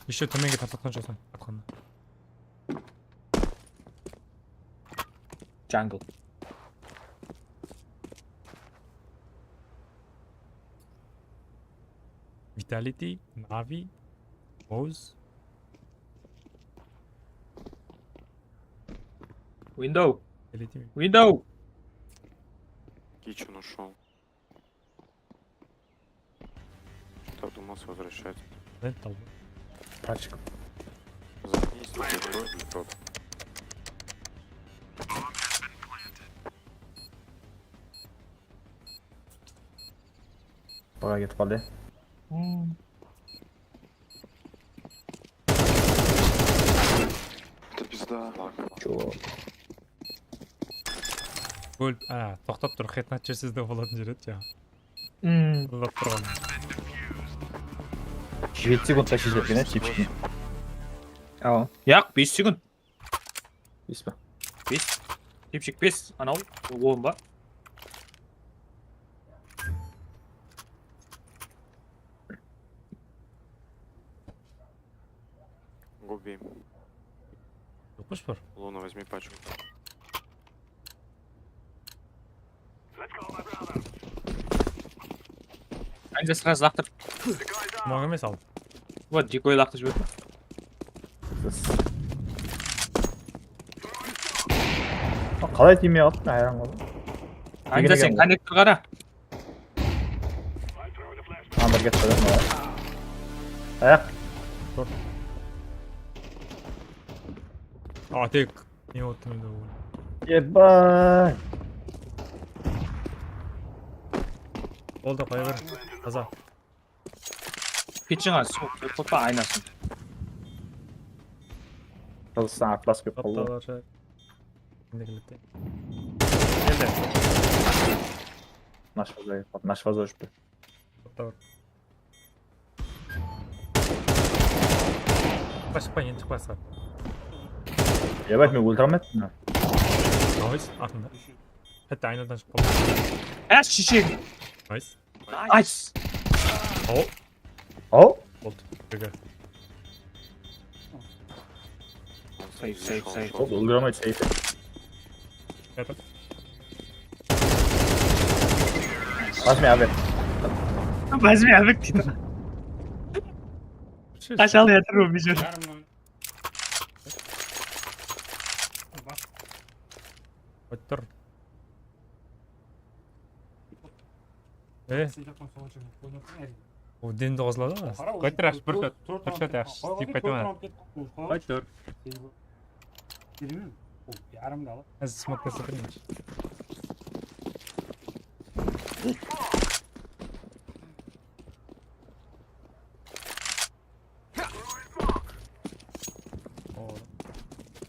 Ещё tómenge tartatqan joqsań, atqanda. Jungle. Vitality, Navi, Oz. Window. Vitality. Window. Kitchen ушёл. Кто думал возвращать? Vent aldı. Пачка. Заткнись, не открой для кого-то. Bıǵa ketip qaldı. Это пизда. Чё? Bólip, a, toqtap tur, xetnat jersiz de bolatın jer edi ya. Hmm. Pırıldap turǵan. Jeti sekundta sheship etken ya, tipshikni. Awa. Yaq, bes sekund. Bes pe? Bes. Tipshik bes, anaw on ba? Губи. Joqpash bir. Луна, возьми пачку. Anca sırası laqtır. Smoke emes al. Вот, decoy laqtır jiberdi. Qalay tiymey qaldı, hayran qaldım. Anca sen konnektor qara. Under ketti da. Ayaq. Atek. Ne otdı mende ol? Ебать. Boldı, qoya ber. Taza. Pitching al, sok, qoppa aynasın. Qılıshtan atlas kelip qaldı. Qaptalar shaq. Endi keledi. Keldi. Nashqaza, nashqaza ushıptı. Qapta bar. Shıqpa, shıqpa, endi shıqpa, shıqpa. Ебать, men óltire almaytın. Noyz, aqında. Hátte aynadan shıqıp qaldı. Á, sheshek. Noyz. Nice. Aw. Aw? Boldı. Birge. Safe, safe, safe. Boldı, óltire almaydı, safe. Yatır. Возьми, Abed. Возьми, Abed deydi. Qashalı yatır ol, biyjur. Otır. E? O dendi qozladı ǵo. Qoytır, ash, bir shot. Bir shot, ash, deyip qaytaman. Qoytır. Yarımdı alıp. Házir smokta sıqırayın.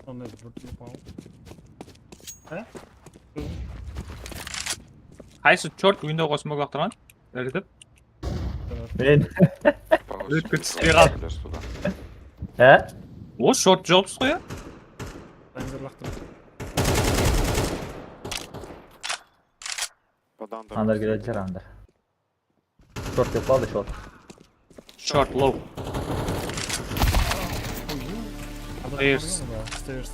Sonday bir turıp al. Há? Qaysı short windowǵa smok laqtırǵan? Iritip. Men. Ótkir túspey qaldı. Há? O short jawıpsız ǵoy ya. Benzir laqtırıp. Под андер. Under keledi, under. Short dep qaldı, short. Short low. Stairs. Stairs.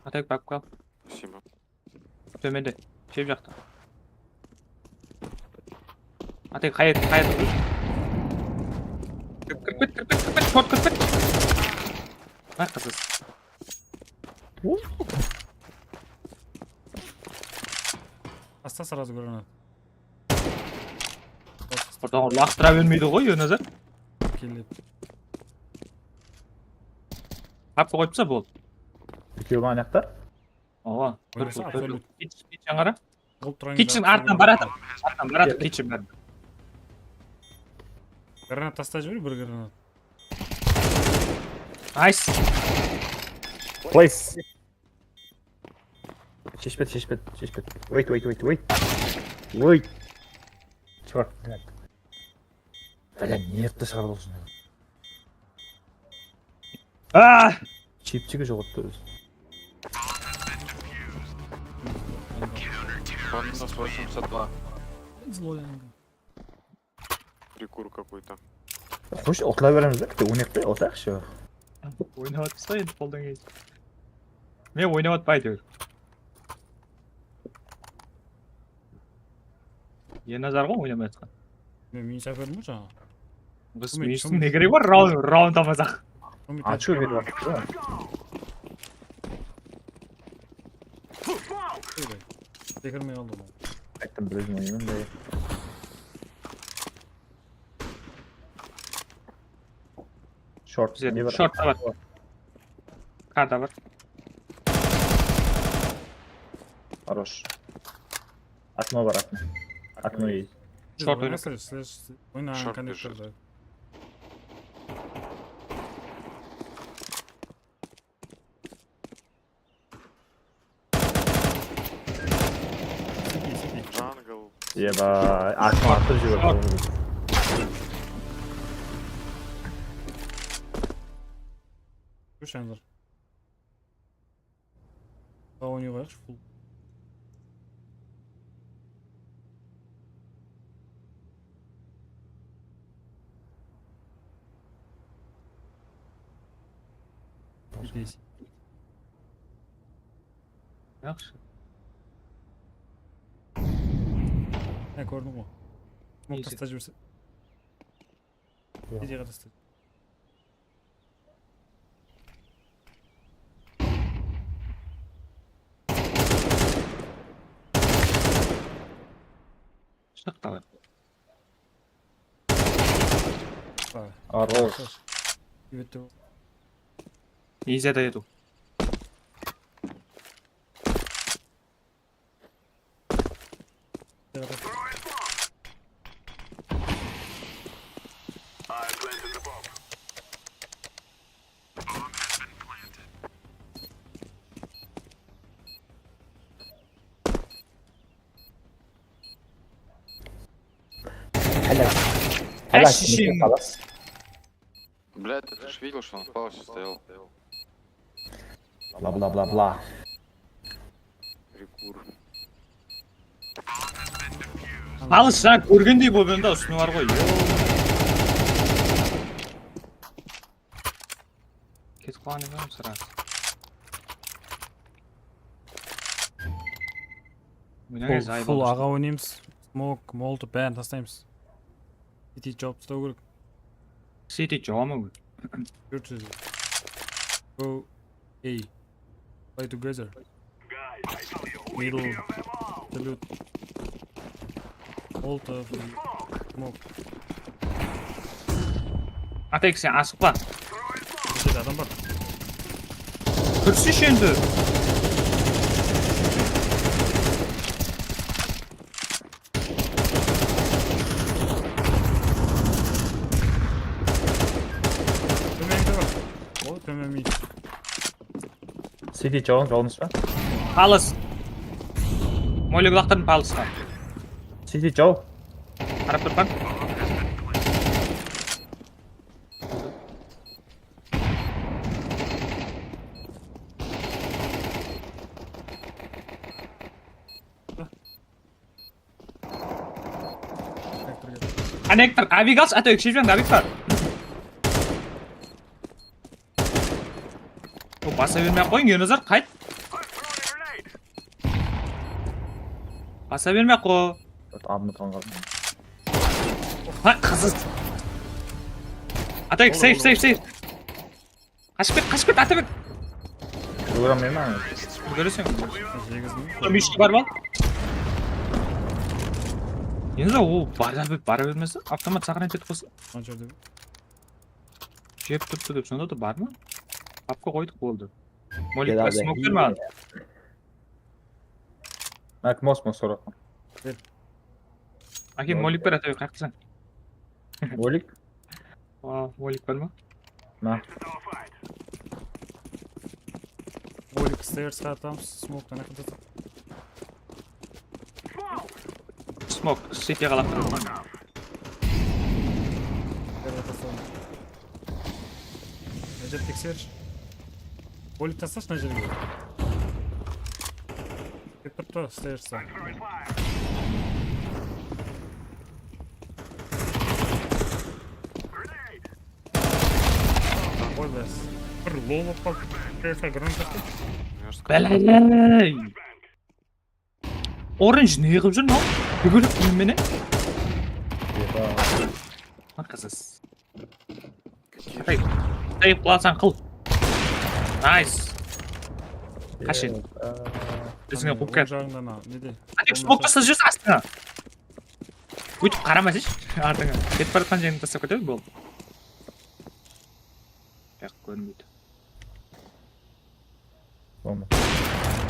Atak bakıp kal. Спасибо. Tómende. Shep jaqta. Atak, qayet, qayet. Kirip ket, kirip ket, kirip ket, short kirip ket. Ay, qızız. Астан сразу гранат. Qurdan laqtıra bermeydi ǵoy, Ernazar. Keledi. Qapqa qoyıpsa, boldı. Ekewi ma anaqta? Awa. Oynasa, absolyut. Kitchen qara. Qılıp turayın. Kitchen arttan baratır. Arttan baratır kitchen bári. Granat tastap jiber, bir granat. Nice. Place. Sheshpedi, sheshpedi, sheshpedi. Wait, wait, wait, wait. Wait. Черт, блядь. Блядь, nervti shıǵarıp alsın. Ah! Chipchigi joq etti ózi. Sonında sorsam satma. Zloyanka. Прикур какой-то. Xosh, otıla beremiz de, bitta oynayıq ta, otayıqshı. Oynap atırsa endi qoldan keledi. Men oynap atpaydı. Ernazar ǵoy oynamay atqan. Men minus áperdim ǵoy jańa. Biz minustın ne keregi bar? Raund, raund almasaq. Açıw berip atır da. Sekirmey aldım. Ayttım, bir ózim oynayman da. Short, Bizde ne bar? Short ta bar. Karta bar. Хорош. Okno bar, okno. Okno есть. Short Oyna, oyna, Short konnektorda. City, city. Jungle. Eba, okno atırıp jiberdi. Kúsh házir. Sawın qoyayıqshı, full. Здесь. Yaqshı. Há, kórdiń ǵoy. Smok Neyse. Tastap jiberse. Yoq. Videoǵa tasta. Shınıqtalar. Ha, Arroz. Jibette. Neyzada edi. Hálak. Hálak. Xalas. Блядь, ты же видел, что он в паласе стоял. Bla bla bla bla. Прикур. Alıs, sen kórgendey bolıp endi, usını bar ǵoy. Ketip qalǵan eken sırası. Oynaǵan Full, ezi ayıp full aldı. Aǵa oynaymız. Smok, molotov, bárin taslaymız. City jawıp taslaw kerek. City jawama ózi. Júr, júr. Go A. Play together. Middle. Salute. Molotov. Smok. Atek, sen asıqpa. Bizde adam bar. Kórseshshi endi. Tómende bar. Ol tómen mid. City jawıń, jawıńız ba? Palas. Molek laqtırdım palasqa. City jaw. Qarap turpan. Konnektor, Abig alshı, Atabek, shep jańda Abig bar. O, basa bermey-aq qoyıń, Ernazar, qayt. Basa bermey-aq qoy. Alnına tanǵan. Ha, qızı. Atabek, save, save, save. Qashıp ket, qashıp ket, Atabek. Ógire almayman. Úlgereseń. Jegizdim. Mishka bar ma? Endi ol bara, bara bermese, avtomat saqırayın etip qoysa. Qansha dep? Jep turıptı dep, sonda da bar ma? Papka qoydıq, boldı. Molik, bir smok ber maǵan. Ak, mos, mos, soraqpan. Ber. Ake, molik ber, Atabek, qayaqtasań? Molik? Aa, molik bar ma? Na. Molik, stairs-qa atamız, smoktan aqıtasın. Smok, sitege qalaq. Ber, atasań. Mına jerdi teksershi. Molik taslashı mına jerge. Ketip turıptı, stairs-ta. Qoy, bas. Bir low bolıp qaldı. Stairs-ta granat atdı. Báley! Orange ne qılıp júr mınaw? Dúgirip menen? Arqasız. Atay, atay, qılasań qıl. Nice. Qash endi. Bizge quvıp kel. Jaǵıńdan al, nede? Atay, smok taslap júrsiz astıńa. Óytip qaramasayshı artıńa. Ketip baratqan jerinde taslap kete ber, boldı. Buyaq kórinbeydi. Bolma.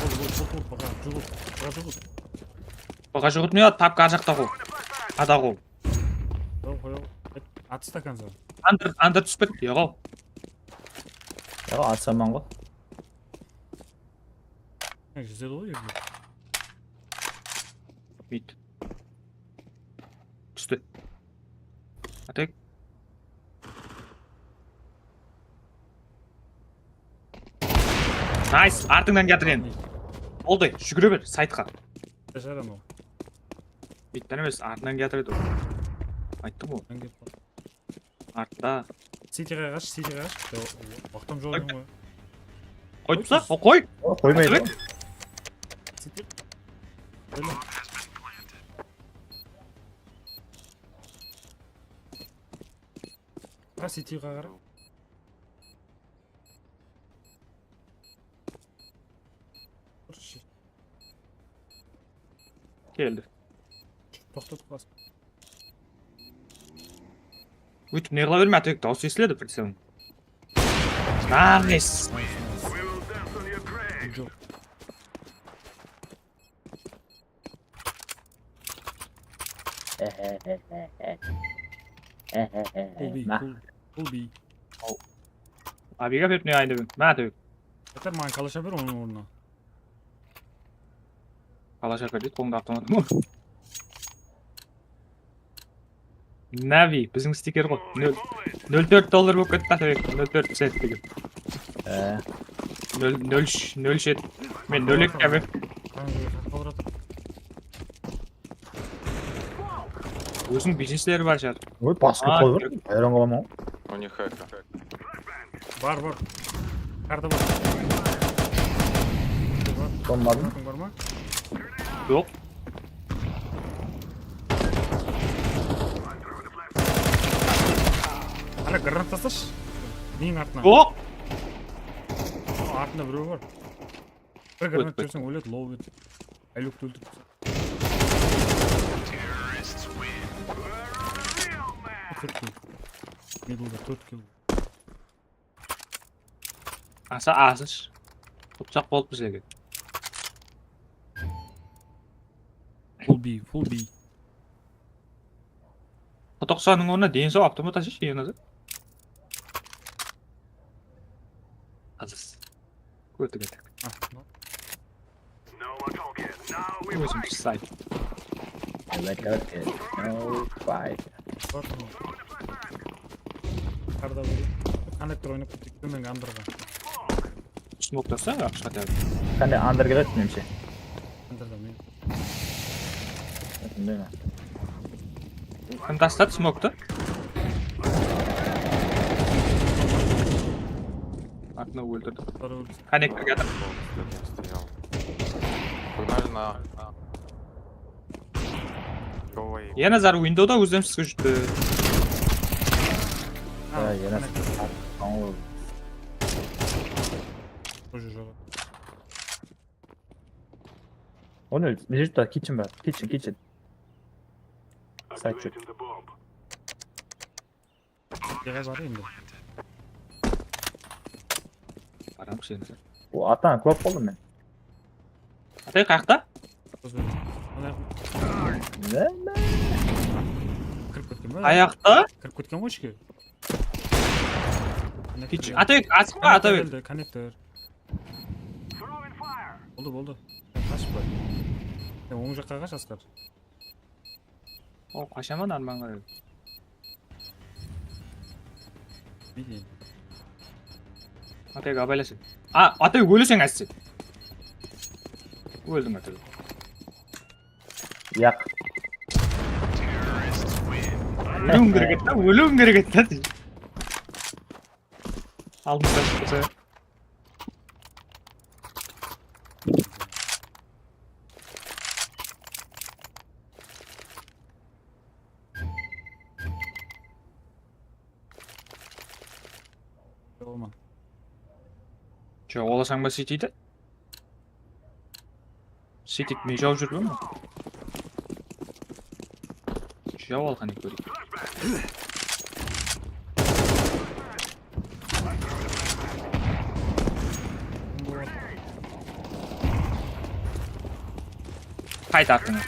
Bul, bul, bul, bul, baǵa juǵırt, baǵa juǵırt. Baǵa juǵırt ne? Papka ar jaqta ǵo. Ada ǵo. Yoq, yoq. At stakan zor. Under, under túsip ketipti, yoq-aw. Yoq, atsaman ǵo. Júzedi ǵoy, endi. Mid. Tústi. Atek. Nice, artıńnan kiyatır endi. Boldı, júgire ber, saytqa. Jasar anaw. Bitten emes, artınan kiyatır edi ol. Ayttım ǵoy. Artta. Cityǵa qash, cityǵa qash. Waqtam joq eken ǵoy. Qoyıpsa? O, qoy. O, qoymaydı. City. Qoyma. Ha, cityǵa qara. Keldi. Toqtatıp bas. Óytip ne qıla berme, Atabek, dawıs estiledi, прицелın. Nice! Full B, full, full B. Abiga berip ne aynı ben? Mına, Atabek. Yeter, maǵan kalash ber onıń ornına. Qala shakar deydi, qolında avtomatım bar. Navi, biziń stiker ǵoy. Nol, nol tórt dollar bolıp ketti, Atabek. Nol tórt cent degen. Ee. Nol, nol úsh, nol jeti. Men nol eki, Atabek. Óziniń biznesleri bar shıǵar. Oy, basqı qoy bar. Hayran qalaman ǵoy. O ne heka? Bar, bar. Karta bar. Bar. Bombadım. Granatań bar ma? Yoq. Ana, granat taslashı. Neniń artına? Yoq. Artında birew bar. Bir granat berseń, óyledi, low edi. Aylukti óltirip. Tórt kill. Middleda tórt kill. Asa azısh. Utsaq bolıp bizlerge. Full B, full B. Toqsanıń ornına deni saw avtomat ashıshı, endi. Azız. Kórdik etik. Ózim pıssay. Like that, no fight. Qarda bóle. Konnektor oynap kettik. Tómenge underǵa. Smokta sa, aqsha tawıp. Qanday underga qayttı, menimshe. Underda men. Bilmeymen. Kim tasladı smoktı? Artına óltirdi. Qara óldi. Konnektorga atır. Погнали на. Yana zar windowda ózden sizge jútti. Ha, yana. Тоже joq. Onı, mına jerde kitchen bar. Kitchen, kitchen. Side shot. Jere bar endi. Baramız endi. O, atań, kóp boldım men. Atay, qayaqta? Qız benen. Ana, Ne, ne? kirip ketken ba? Ayaqta? Kirip ketken ǵoy ishke. Atay, asıqpa, Atay. Konnektor. Boldı, boldı. Sen qashıp qoy. Sen oń jaqqa qash, Asqar. O, qashaman armanǵa. Bilmeymen. Atay, abaylasın. A, Atay, óleseń áste. Óldiń, Atay. Yaq. Óliwiń kerek edi da, óliwiń kerek edi da. Aldımızdan shıqsa. Jolman. Joq, olasań ba Citydi? Citydi men jawıp júrmen ba? Jawıp al, qáne kóreyik. Qayt artıńa.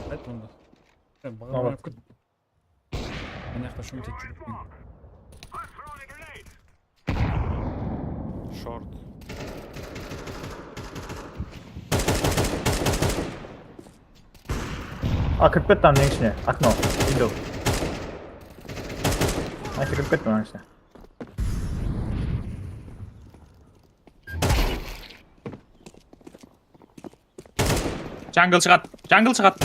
Qayt onda. Sen Tamam. baǵa oynap ket. Mına jaqta shunı tek júrip. Short. A, kirip ketti ananıń ishine. Okno. Window. Ay, kirip ketti ananıń ishine. Jungle shıǵadı. Jungle shıǵadı.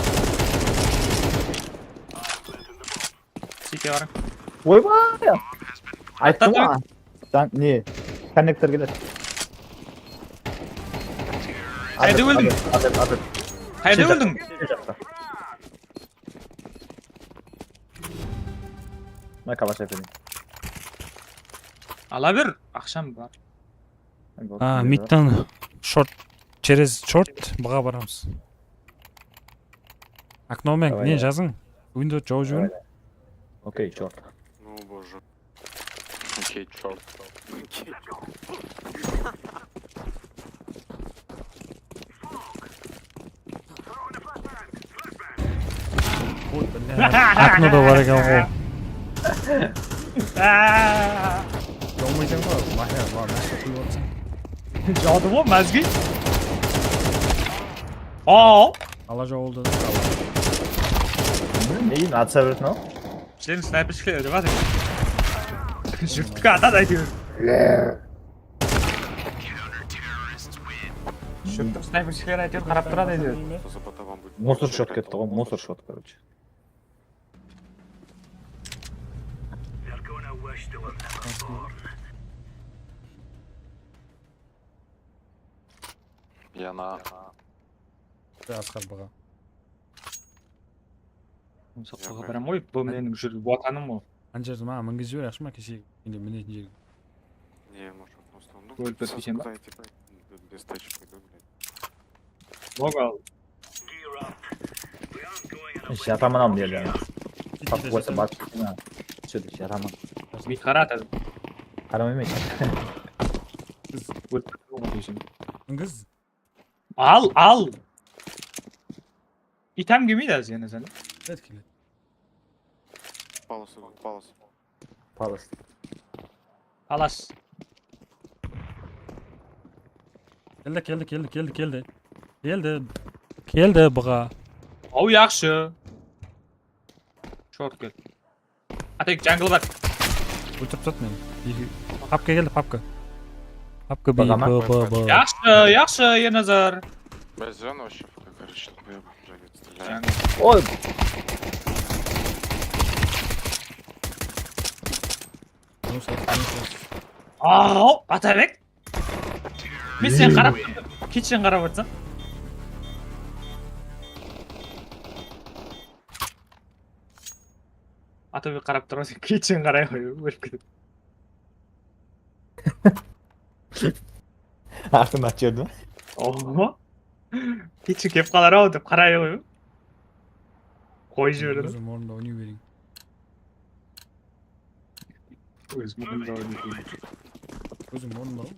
City barıń. Oybay! Ayttım Tattı. Ǵoy. Sen ne? Konnektor keledi. Qayda Adep, óldiń? Adep, adep, adep. Qayda Shil óldiń? jaqta, shil jaqta. Mına kalash ápereyin. Ala ber, aqsham bar. A, midtan short, через short bıǵa baramız. Okno men, Давай, ne давай. Jazıń? Window jawıp júberin. Okey, short. Ну, боже. Окей, чёрт. Окей. Okno da bar eken ǵoy. Aa! Jawmaysań ba? Mahya, mına nárse quyıp atırsań. Jawdı ǵoy, mázgey. Aa! Ala jawıldı. Neyin atsa bersin al. Bizlerdiń snaypershikler dep atır. Júrtke atadı áytewir. Júrttiń snaypershikleri áytewir qarap turadı áytewir. Zabotovan будет. Musor shot ketti ǵoy, musor shot, короче. Yana. Asqar bıǵa. Soqpaǵa baraman ǵoy, bul meniń júrgen watanım ǵoy. Qanshası maǵan mingizip jiber, yaqshı ma, keshegi mende minetin jerge. Не, может, просто, ну, Ólip ketpeyseń ba? Куда идти? Без тачки пойду, блядь. Log al. Jataman al, mına jerde. Tap qoysa batıp ketsin ha. Túsedi, jataman. Mid qara atadı. Qaram emes. Ólip ketpeyseń sen. Mingiz. Al, al. Item kelmeydi házir yana sen. Ket kele. Палас, палас. Palas. Palas. Keldi, keldi, keldi, keldi, keldi. Keldi. Keldi bıǵa. Aw, yaqshı. Short kel. Atek, jungle bar. Óltirip tasladı meni. Eki. Papka keldi, papka. Papka, Bıǵa ma? B, B, B. Yaqshı, yaqshı, Ernazar. Без зоны вообще, короче, хуёво. Блядь, стреляет. Jungle. Oy! Minus altı, minus altı. Aw, Atabek. Men sen qarap, kitchen qarap atırsań. Atabek qarap turıp atır, kitchen qaray qoyıp, ólip ketedi. Artın atı jiberdin ba? Oho. Kechirim kelip qalar-aw dep qaraydı ǵoy. Qoyıp jiberedi. Ózim ornında oynay beriń. Ózim ornında oynay beriń. Ózim ornında ǵoy.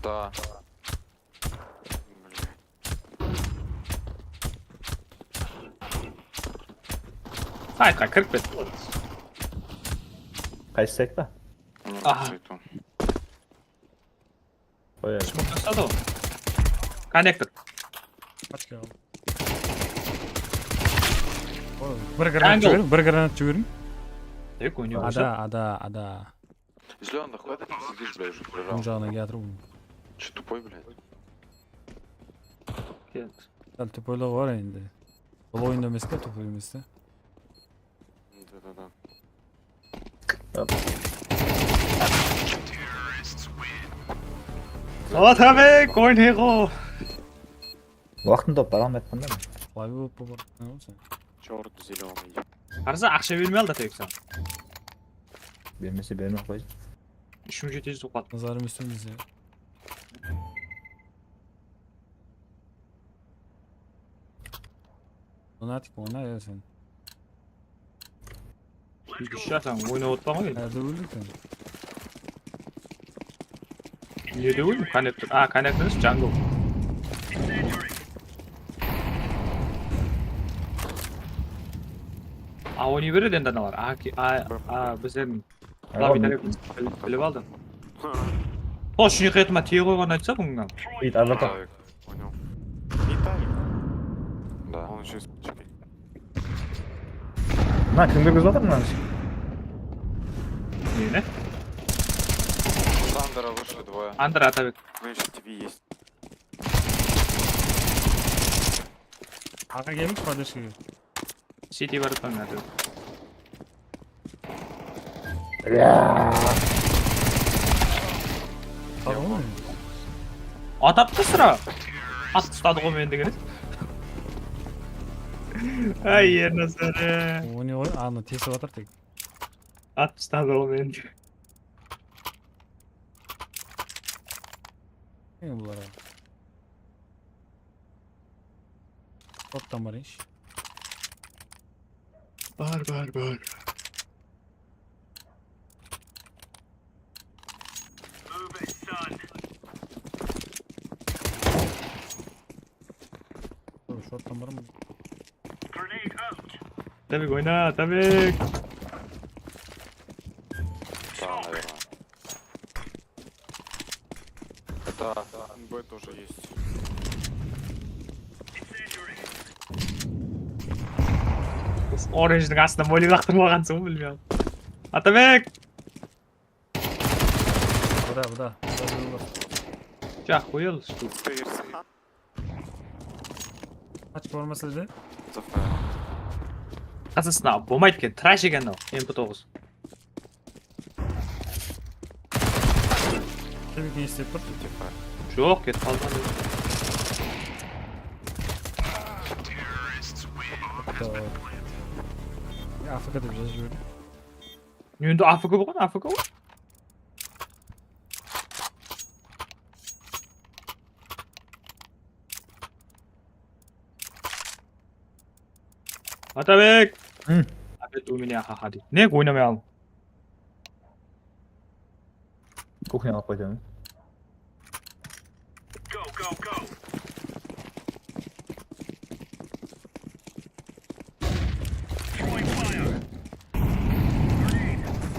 Да. Saytqa kirip ket. Qaysı sayt pa? Aha. Qoyayıq. Smok tasladı ǵoy. Konnektor. Paçka al. Oy, bir granat jiberiń, bir granat jiberiń. Tek oynay. Ada, ada, ada. Zeleный qoydı, bizge, блядь, уже. Oń jaǵınan kiyatır ol. Че тупой, блядь? Kel. Sál tupoylıǵı bar endi. Bul oyında emes pe, tupoy emes pe? Да, да, да. Atabek, oynayıq ol. Waqtın tawıp baraman aytqanda. Qalay bolıp bar, ne bolsa? Чёрт зелёный. Qarasa, aqsha bermey aldı Atabek saǵan. Bermese, bermey-aq qoysın. Úsh mıń jeti júz uqat. Nazarım ústinde. Lunatik, oyna ya sen. Úydi shırasań, oynap otpaǵan edi. Nerde óldik sen? Nerde óldim? Konnektor. A, konnektor emes, jungle. A, oynay beredi endi analar. A, ki- a, a, biz endi Ayol, Labi bilip, bilip aldım. Toshın yıqayatma tiye qoyǵanın aytsa bunnan. Ит, Azat. Понял. Виталик? Да. Он сейчас. Mına kim kirgizip atır mınanı? Neni? Under вышли двое. Under Atabek. Значит, T V есть. Aqa kelip, поддержкаǵa. City barıp atırman Atabek. Tamam mı? Ataptı sıra. At ustadı ǵoy meni degen. Ay, Ernazar. O ne ǵoy? Anı tesip atır tek. At ustadı ǵoy meni. Ne bular? Toptan barayınshı. Bar, bar, bar. Dur, shorttan barma. Atabek oyna, Atabek. Tamam, naverno. Это Б тоже есть. Oranjdıń astına molik laqtırmaǵansıń ǵoy, bilmeymen. Atabek! Bıda, bıda. Bıda, bıda. Jaq, qoyal. Ты Ирса. Qash bormasın dedi. Qasasına bolmaydı eken, trash eken mınaw, M P toǵız. Kim ne istep tur? Joq, ketip qaldı. Ya, A F K dep jazıp jiberdim. Endi A F K bolǵan, A F K ǵoy. Atabek! Hı. Опять у меня, haha, deydi. Ne, oynamay al. Kuxnyaǵa alıp qaytaman.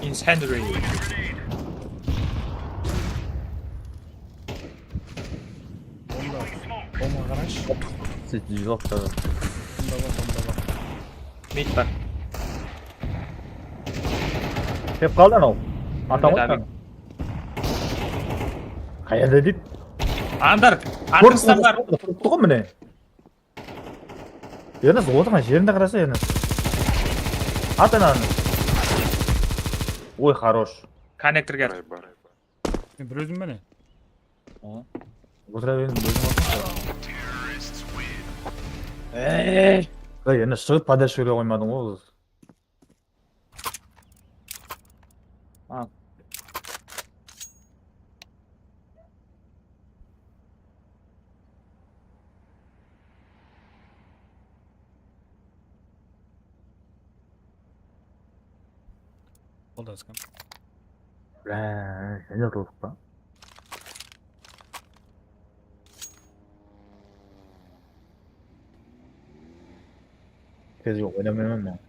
Incendiary. Bomba. Bomba qarash. Siz joq da. Bomba bar, bomba bar. Mid bar. Kelip qaldı anaw. Ata ǵoy. Qayerda deydi? Under. Under bar. Turdı ǵoy mine. Ernas, otırǵan jerinde qarasa, Ernas. At ananı. Oy, хорош. Konnektorǵa. Men bir ózim bene. Otıra berdim, ózim atırman. Ey! Ey, Ernas, shıǵıp podashkaǵa qoymadıń ǵoy. A. Qoldaskam. Bá, jáne otırıp pa? Tez oynamay men.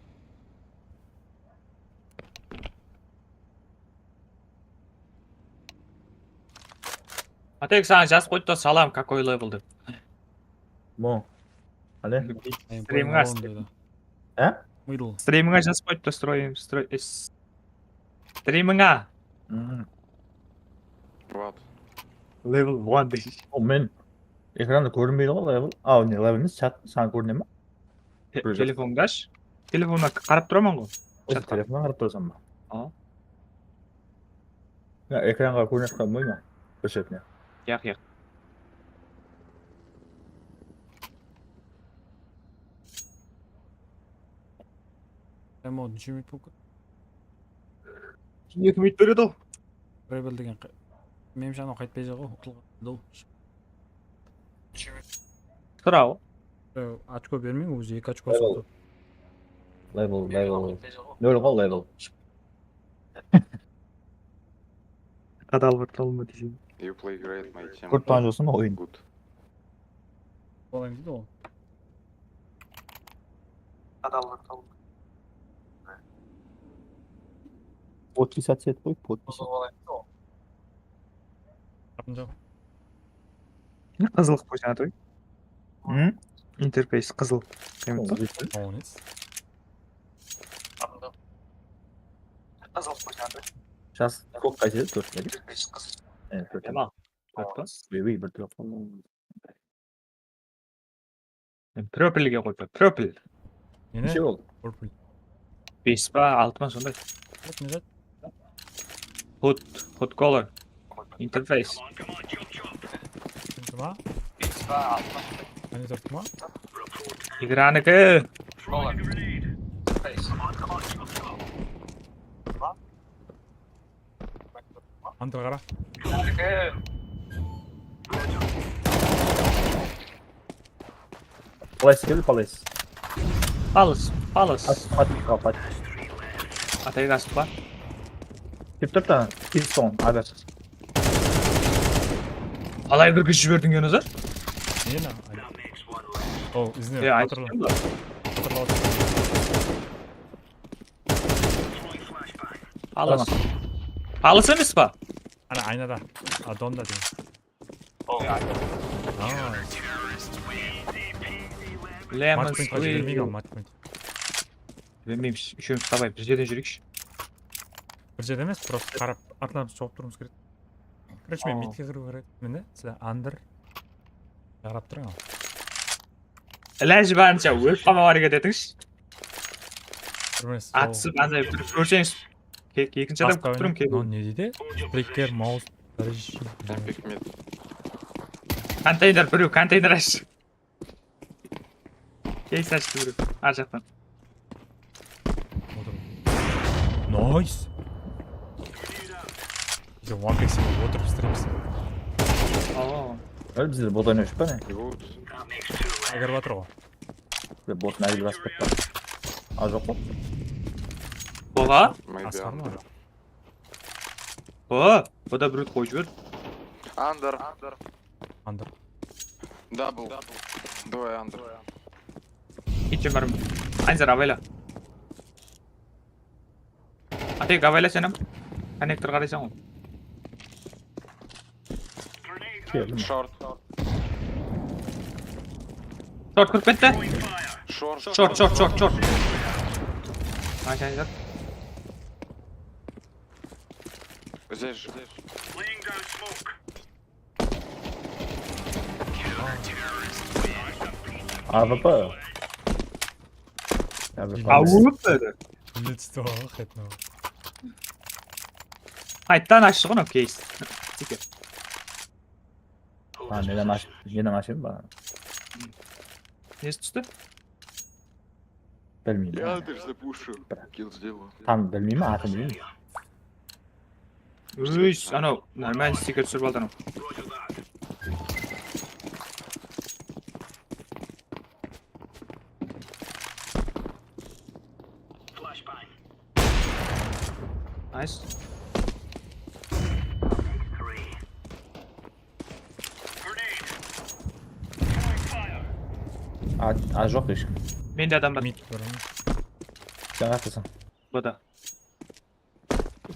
Atek, saǵan jazıp qoydı da, salam, какой level dep. Mo. Qáne? Ay, Strimge boyın astı. Alalım dedi. Há? Middle. Strimge jazıp qoyıptı, stroyim, stroy, es-, strimge. Hmm. What? Level one dey. O, men ekranda kórinbeydi ǵoy, level. Aw, ne, level emes, chat, saǵan kórine ma? Te-, telefondı ash. Telefonına qarap turaman ǵoy. Oy, telefonına qarap turasan ba? A. Ya, ekranǵa kórinip qalmay ma? Bir shetine. Yaq, yaq. Em, o, neshe minut bolıp ketti? Eki minut beredi ol. Rebel degen qı-, menimshe, anaw qaytpay jaq ǵoy, uqılǵan ol. Sıraw. Ey, ochko bermeń, ózi eki ochko sıqtı. Level, level. Nol ǵoy level. Qadal bir tolma desem. You play great, my team. Kórip turǵan joqsań oyın. Good. Bolayın deydi ol. Qadal bir tolma. Podpis otset qoy, podpis. Bolayın deydi ol. Qapın joq. Qızıl qılıp qoysań, Atoy. Hı? Interfeys qızıl. Qıymet pa? Qızıl. Qızıl qılıp qoysań, Atoy. Jas, kók qaysı edi? Tórt pa edi? Interfeys qızıl. E, tórt. Tamam. Tórt pa? Tórt pa? Em, propilge qoyıptı. Propil. Nene? Neshe boldı? Propil. Bes pa, altı ma, sonday. Tórt ne zat? Hood, hood color. Interface. Turdı ma? Monitor turdı ma? Igraniki. Under qara. Palace kel, Palace. Palace, Palace. At, at, at, at. Atay asıp pa? Kep tur da, kep soǵan, agar. Qalay bir kúsh jiberdiń, Genozar? Neni? O, izine, e, patırla. Patırla. Palace. Palace emes pa? Ana, aynada. A, donda deyim. Nice. Lemon squeeze. Match point jibermeydi al, match point. Bilmeymiz, úshewimiz tabay, bir jerden júreyikshi. Bir jerde emes, prosta qarap, artlarımızdı shawıp turıwımız kerek. Короче, men midke kiriw kerek. Mine, sizler under. Qarap turıń al. Ilajı barınsha ólip qalmawǵa háreket etińiz. Durmaz. Atısıp, anday bir kórseńiz. Ke-, ekinshi adam kútip turıń, keliw. Mınaw ne deydi? Splitter, maus, bir ish. Konteyner, birew konteyner ashsın. Keys ashıp júr, ar jaqtan. Otır. Nice. Bizde One Piece otırıp isleymiz. Aa. Ol bizde bot oynap júr pe ne? Good. Agar batır ǵo. Bizde bot nágil basıp ketti. Al joq pa? Oha. Maybe. Asqar ma? O, bu da bir qoyıp jiber. Under. Under. Double. Двое under. Ketken barım. Aynzar, abayla. Atek, abayla sen hám. Konnektor qaraysań ǵoy. Keldim. Short. Short kirip ketti. Short. Short, short, short, short. Nice, Aynzar. Здесь же. Laying down smoke. A W P. A W P. Awırıp dedi. Bildi tutı ǵoy, qaytın. Qayttan ashsın ǵoy, keys. Tike. Ha, neden ash-, neden ashayım ba? Nesi tústi? Bilmeymen. Я, ты же запушу. Kill сделаю. Tam bilmeymen, atın bilmeymen. Úy, anaw, normalno stiker túsirip aldı anaw. Nice. A, a, joq hesh kim. Mende adam bar. Mid bir. Sen qayaqtasań? Bada.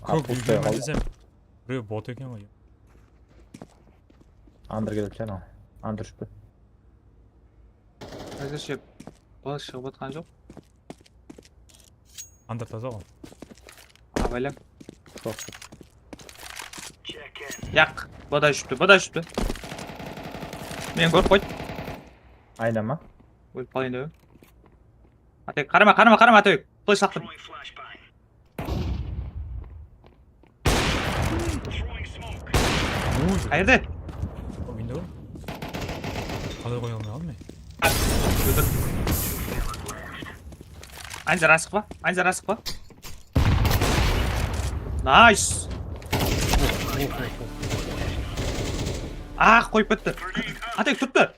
A, Kók pustay úyge qaldı. Desem. Birew bot eken ǵoy. Under kelip anaw. Under ushıp. Házirshe bala shıǵıp atqan joq. Under taza ǵoy. Abaylam. Joq. Yaq, bada ushıptı, bada ushıptı. Meni kórip qoydı. Aynama. Ólip qalayın dep. Atek, qarama, qarama, qarama, Atek. Flash laqtım. Oy. Qayerde? O window. Qalay qoya almay qaldım men? Óldir. Aynza rasıq pa? Aynza rasıq pa? Nice. Ah, qoyıp ketti. Atek turıptı.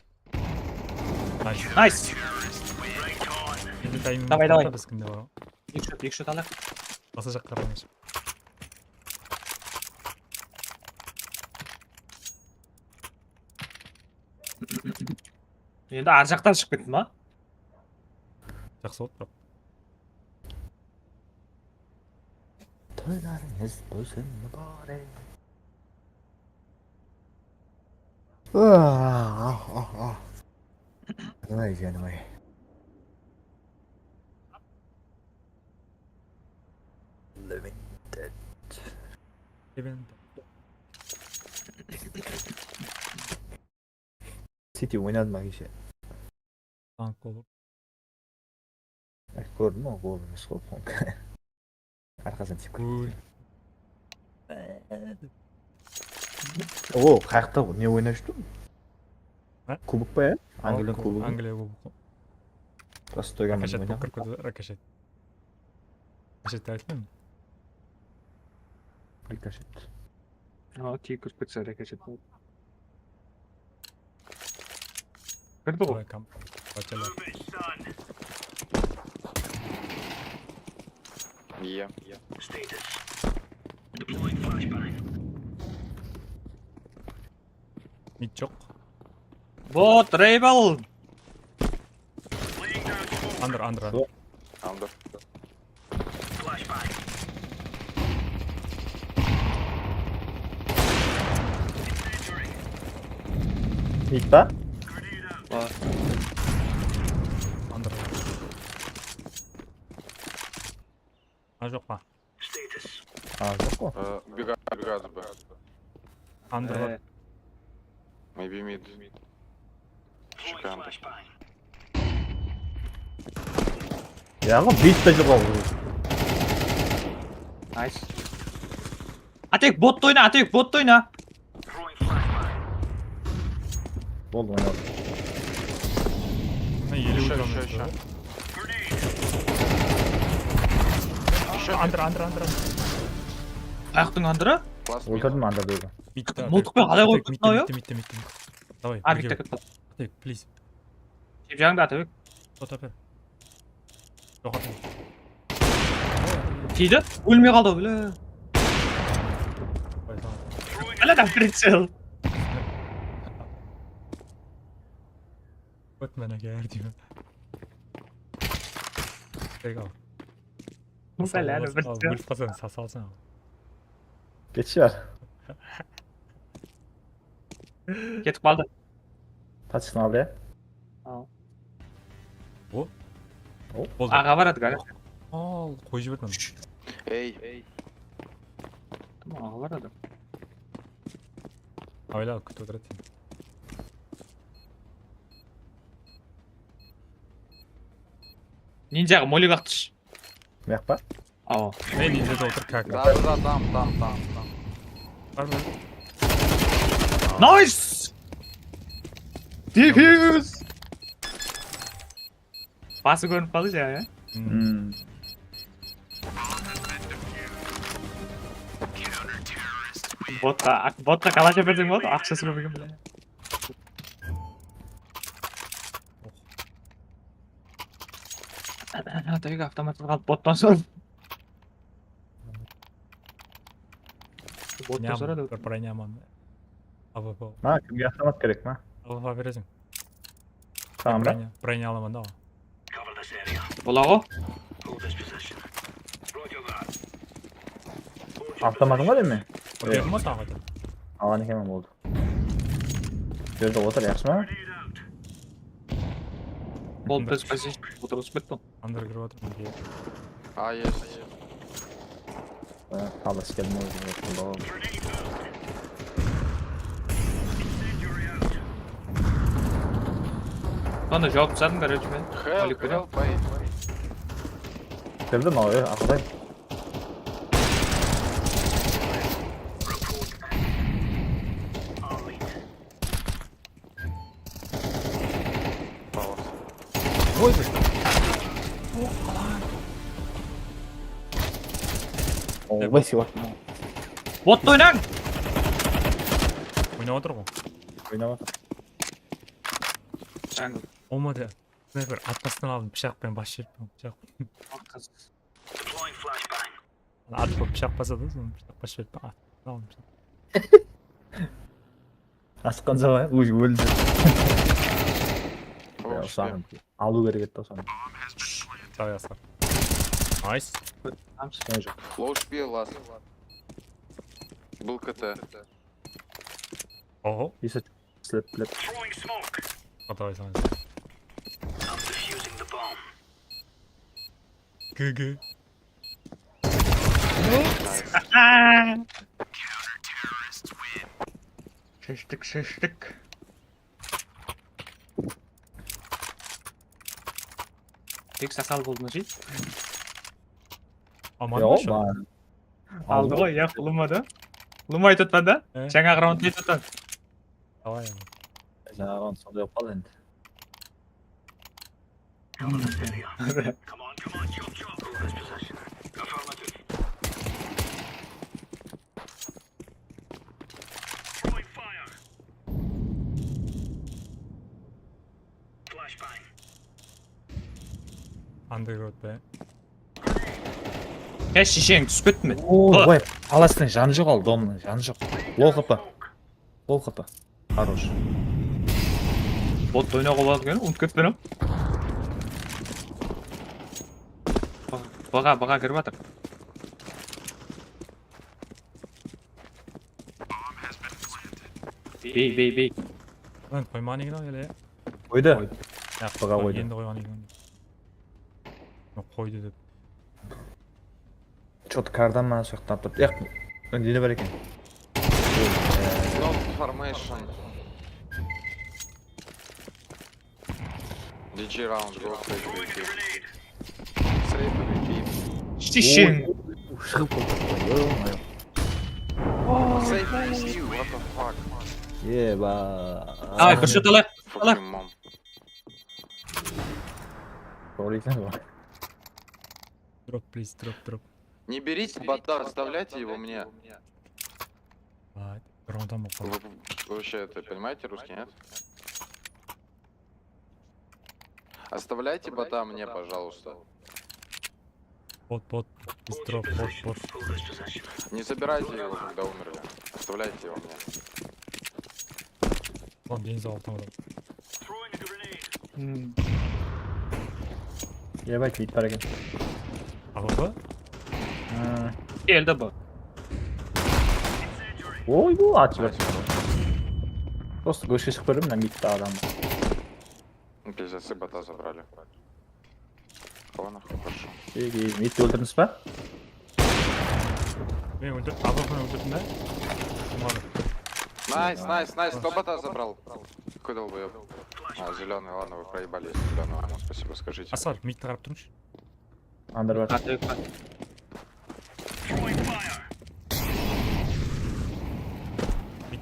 Nice. Nice. Endi timing Davay, davay. Biz kimde bar? Eki shot, eki shot alayıq. Basa jaqqa qaraymız. Endi ar jaqtan shıǵıp kettim a? Jaqsı boldı, biraq. Toylarıńız bolsın mubarek. Ah, ah, ah. Ay, janım ay. Limited. Eben. City oynadım akeshe. Tank olur. Ay, kórdim ǵoy, gol emes ǵoy. Arqasına tiyip Gol. O, qayaqta ne oynap júrdi? Ha? Kubok pa ya? Angliya kubogi. Angliya kubogi. Prostoy gaman Rikosheti oynap. kirip ketedi, rikosheti. Rikosheti aytpayman. Rikosheti. Aa, tiyip kirip ketse, rikosheti. Kirdi ǵoy. Давай, kam. Bákeler. Iya. Mid joq. Bot, Rebel. Under, under, under. Under. Mid pa? Aa, Under. A, joq pa? A, joq ǵoy. Э, бега-, бегады, бегады. Under bar. e, Maybe mid. Shıkandı. Ya ǵoy, bitta jıǵaw. Nice. Atek, botta oyna, Atek, botta oyna. Boldı, oynadım. Ha, ele Еще, uçıramız еще, еще. da. Under, under, under, under. Ayaqtıń andırı? Last mid. Óltirdim anda dedi. Bitti. Mıltıqpen qalay qoyıp Mitte, kettin-aw ya? mitte, mitte, mitte. Давай, A, birge. bitta ketip qaldı. Atek, please. Jep jańdı, Atabek. Fotoper. Joq, Atek. Tiydi. Ólmey qaldı, bile. Qoy, tamam. Ana da прицел. Batman aka, deymen. Tek al. Bále, ana Al, прицел. ólip qalsań, sa-, salsań. Ketshi bar. Ketip qaldı. Taçkını aldı ya. Al. O? O? Boldı. Aǵa baradı, garav. Al, qoyıp jiberdim. Ey, ey. Tamam, aǵa baradı. Oyla, kútip otırdı. Ninjaǵa molik aqtısh. Mıyaq pa? Awa. Ey, ninja da otır, kaka. Да, да, да, там, там, там, там. Bar ma? Nice! Defuse! Bası kórinip qaldı jańa, ya? Hmm. Hmm. Botqa, botqa kalash berseń boladı, aqshası kóp eken, bile. Atayga avtomat qılıp alıp bottan sor. Bottan soradı. Bronyaman. A W P. Ma, kimge avtomat kerek ma? A W P bereseń. Tamam, bra. Bronya, bronya alaman da. Bolaǵo. Avtomatıń bar eme? Berdim ǵoy saǵan qayta. Alǵan ekenmen, boldı. Bu jerde otır, yaqshı ma? Bol, biz pozition otırǵızıp kettim. Under kirip atır, mine. A, yes. Talas keldim, ózi. Mana jawıp tasladım, короче, men. Help, help, mate. Kirdi mawa, arqaday. Oy, bir. Oy, bot oynań! Oynap atır ǵo. Oynap atır. Jungle. Olmadı. Sniper atmastan aldım, pıshaq penen basıp jiberdim, pıshaq. Atqan pıshaq basadı, sonı pıshaq basıp jiberdim. Atmastan aldım pıshaq. Asıqqan zaman, ózi óldi. Ya, usaǵın. Alıw kerek edi da sonı. Давай, Asqar. Nice. Tamam, sıkıntı joq. Low H P last. Был К Т. Oho. Esa slep, slep. Ataway sana. G G. Sheshtik, sheshtik. Tek saqal boldı ma, jey? Aman ba? Aldı ǵoy, ya, Luma da. Luma aytıp atpan da. Jańaǵı raundta aytıp atpan. Давай. Jańaǵı raund sonday bolıp qaldı endi. Underground be. He, shisheń túsip ketti me? Oy, talastıń janı joq al, domnıń janı joq. Low H P. Low H P. Хорош. Bot oynawǵa boladı eken, umıtıp ketpen-aw. Baǵa, baǵa kirip atır. Bey, bey, bey. Lan qoymaǵan eken-aw ele. Qoydı. Qoydı. Yaq, baǵa qoydı. Endi qoyǵan eken. Qoydı dep. Что-то kardan ma soqtap turıptı. Yaq, mende ne bar eken? No formation. G G round, go play P V P. Save P V P. Shisheń. Oy, shıǵıp otır. Ё-моё. Save P V P, what the fuck? Eba. Давай, bir shot alayıq. Fucking mom. Doğru eken ǵoy. Drop, please, drop, drop. Не берите бота, оставляйте его мне. Ай, bir adam oqıdı. Вы, вы вообще это понимаете, русский, нет? Оставляйте бота мне, пожалуйста. Bot, bot. Biz drop, bot, bot. Не забирайте его, когда умерли. Оставляйте его мне. Lan, deniz altı adam. Hmm. Ебать, mid bar eken. A W P? Ha. Keldi bu. Oy, bu atı bar. Просто góshke shıǵıp berdim, mına midte adam. Пиздецы, бота забрали. Ладно, хорошо. Ey, ey, midti óltirdińiz ba? Men óltirdim, A W P ni óltirdim da. Umadı. Nice, nice, nice. Кто бота забрал? Какой долбоёб? А, зелёный, ладно, вы проебались, зелёный, ладно, спасибо, скажите. Asqar, midti qarap turıńshı. Under bar. Mid.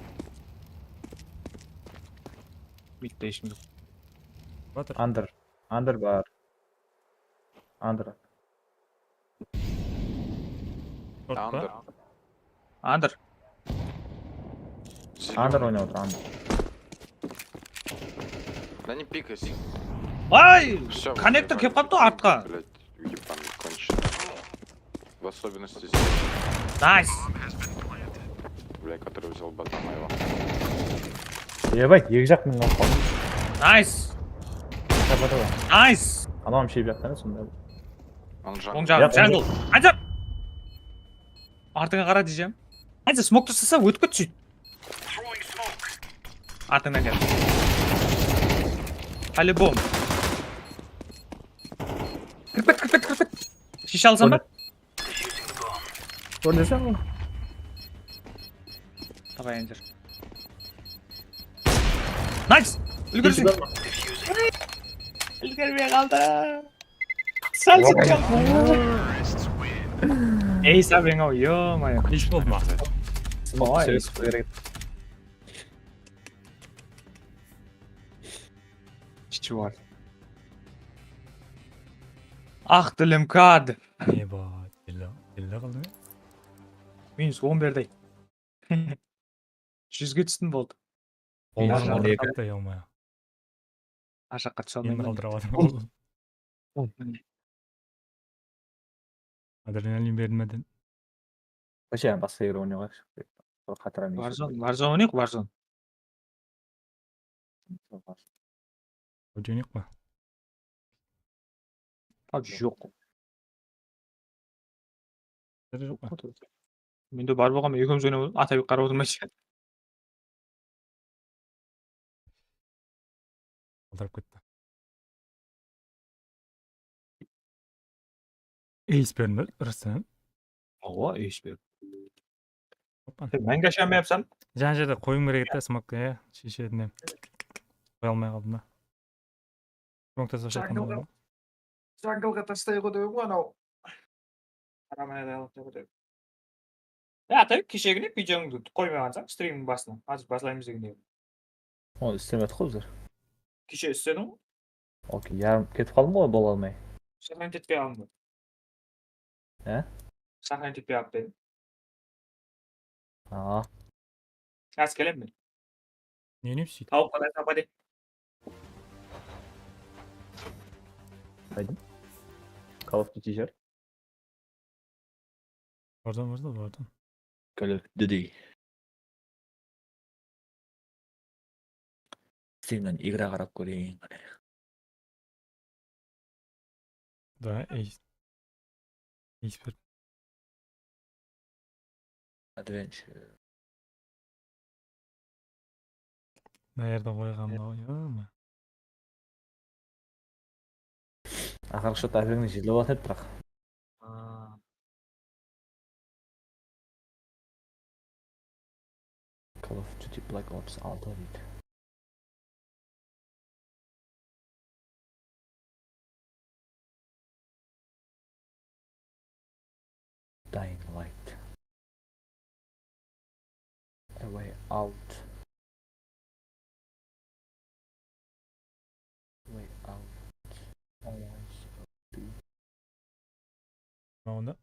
Midte eshkim joq. Batır. Under. Under bar. Under. Short pa? Under. Under. Under oynap atır, under. Да не пикайся. Ay! Всё, Konnektor kelip qaptı artqa. Блядь, ебаный конченый. В особенности здесь, Nice. Бля, который взял ботана его. Ебать, eki jaqtan alıp qaldım. Nice. Japa da bar. Nice. Anam shep jaqtan sonda. Он же Oń jaǵı Yap, jungle. Házir. Artıǵa qara diyeceğim. Házir smoke taslasa ótip ket sóyt. Artıńnan kel. По-любому. Kirip ket, kirip ket, kirip ket. Shisha alsam ba? Kórdeseń ǵoy. Давай, Ender. Nice! Úlgerirseń. Úlgermey qaldı. Sal setken. Ey, sabeń-aw, ё-моё. Hish boldı ma? Smoke sóyip kerek. Чувак. Aq dilim kad. Ne bar? Illa, illa qıldı. Minus on berdi. Júzge tústim boldı. Boldı, Illa boldı, qıldı. Qatay almay. Ashaqqa túse Endi almayman. qaldırıp atırman. Adrenalin berdi me? Вообще, basqa jerde oynayıq. Bir xatırlanmayın. Warzone, Warzone oynayıq, Warzone. Oynayıq pa? PUBG joq. Jeri joq pa? Mende bar bolǵan, men ekewimiz oynap otırmız. Atabek qarap otırmaydı. Qaldırıp ketti. Eys berdi, Ruslan. Awa, eys berdi. Hoppan. Sen máńgi asha almayapsan? Jana jerde qoyıwım kerek edi, smokta, ya. Sheshedim. Qoya almay qaldım da. Smokta saqlap Jungle-ǵa, jungle-ǵa taslay ǵo dep edim anaw. Qaramay aylayıq dep edim. Ya, Atabek, keshegine videońdı qoymay qalsań, strimniń basına. Házir baslaymız degen edim. Onı islemey atırıq bizler. Keshe islediń ǵo. Okey, yarım ketip qaldım ǵoy, bola almay. Saqlanit etpey qaldım ǵo. He? Saqlanit etpey qaldım dedim. Aa. Házir kelemen men. Ne oynayıpsız sóytip? Tawıp qala tapa de. Qaydım? Call of Duty jer. Bardan, bardan, bardan. Call of Duty. Streamnen igra qarap kóreyin. Da, eys. Eys berdi. Adventure. Mına jerde qoyǵandı ǵoy, ya. Aqırı shot Atabekti jillep atır edi, biraq. Call of Duty Black Ops altı deydi. Dying Light. A Way Out. Way Out. Mına onda.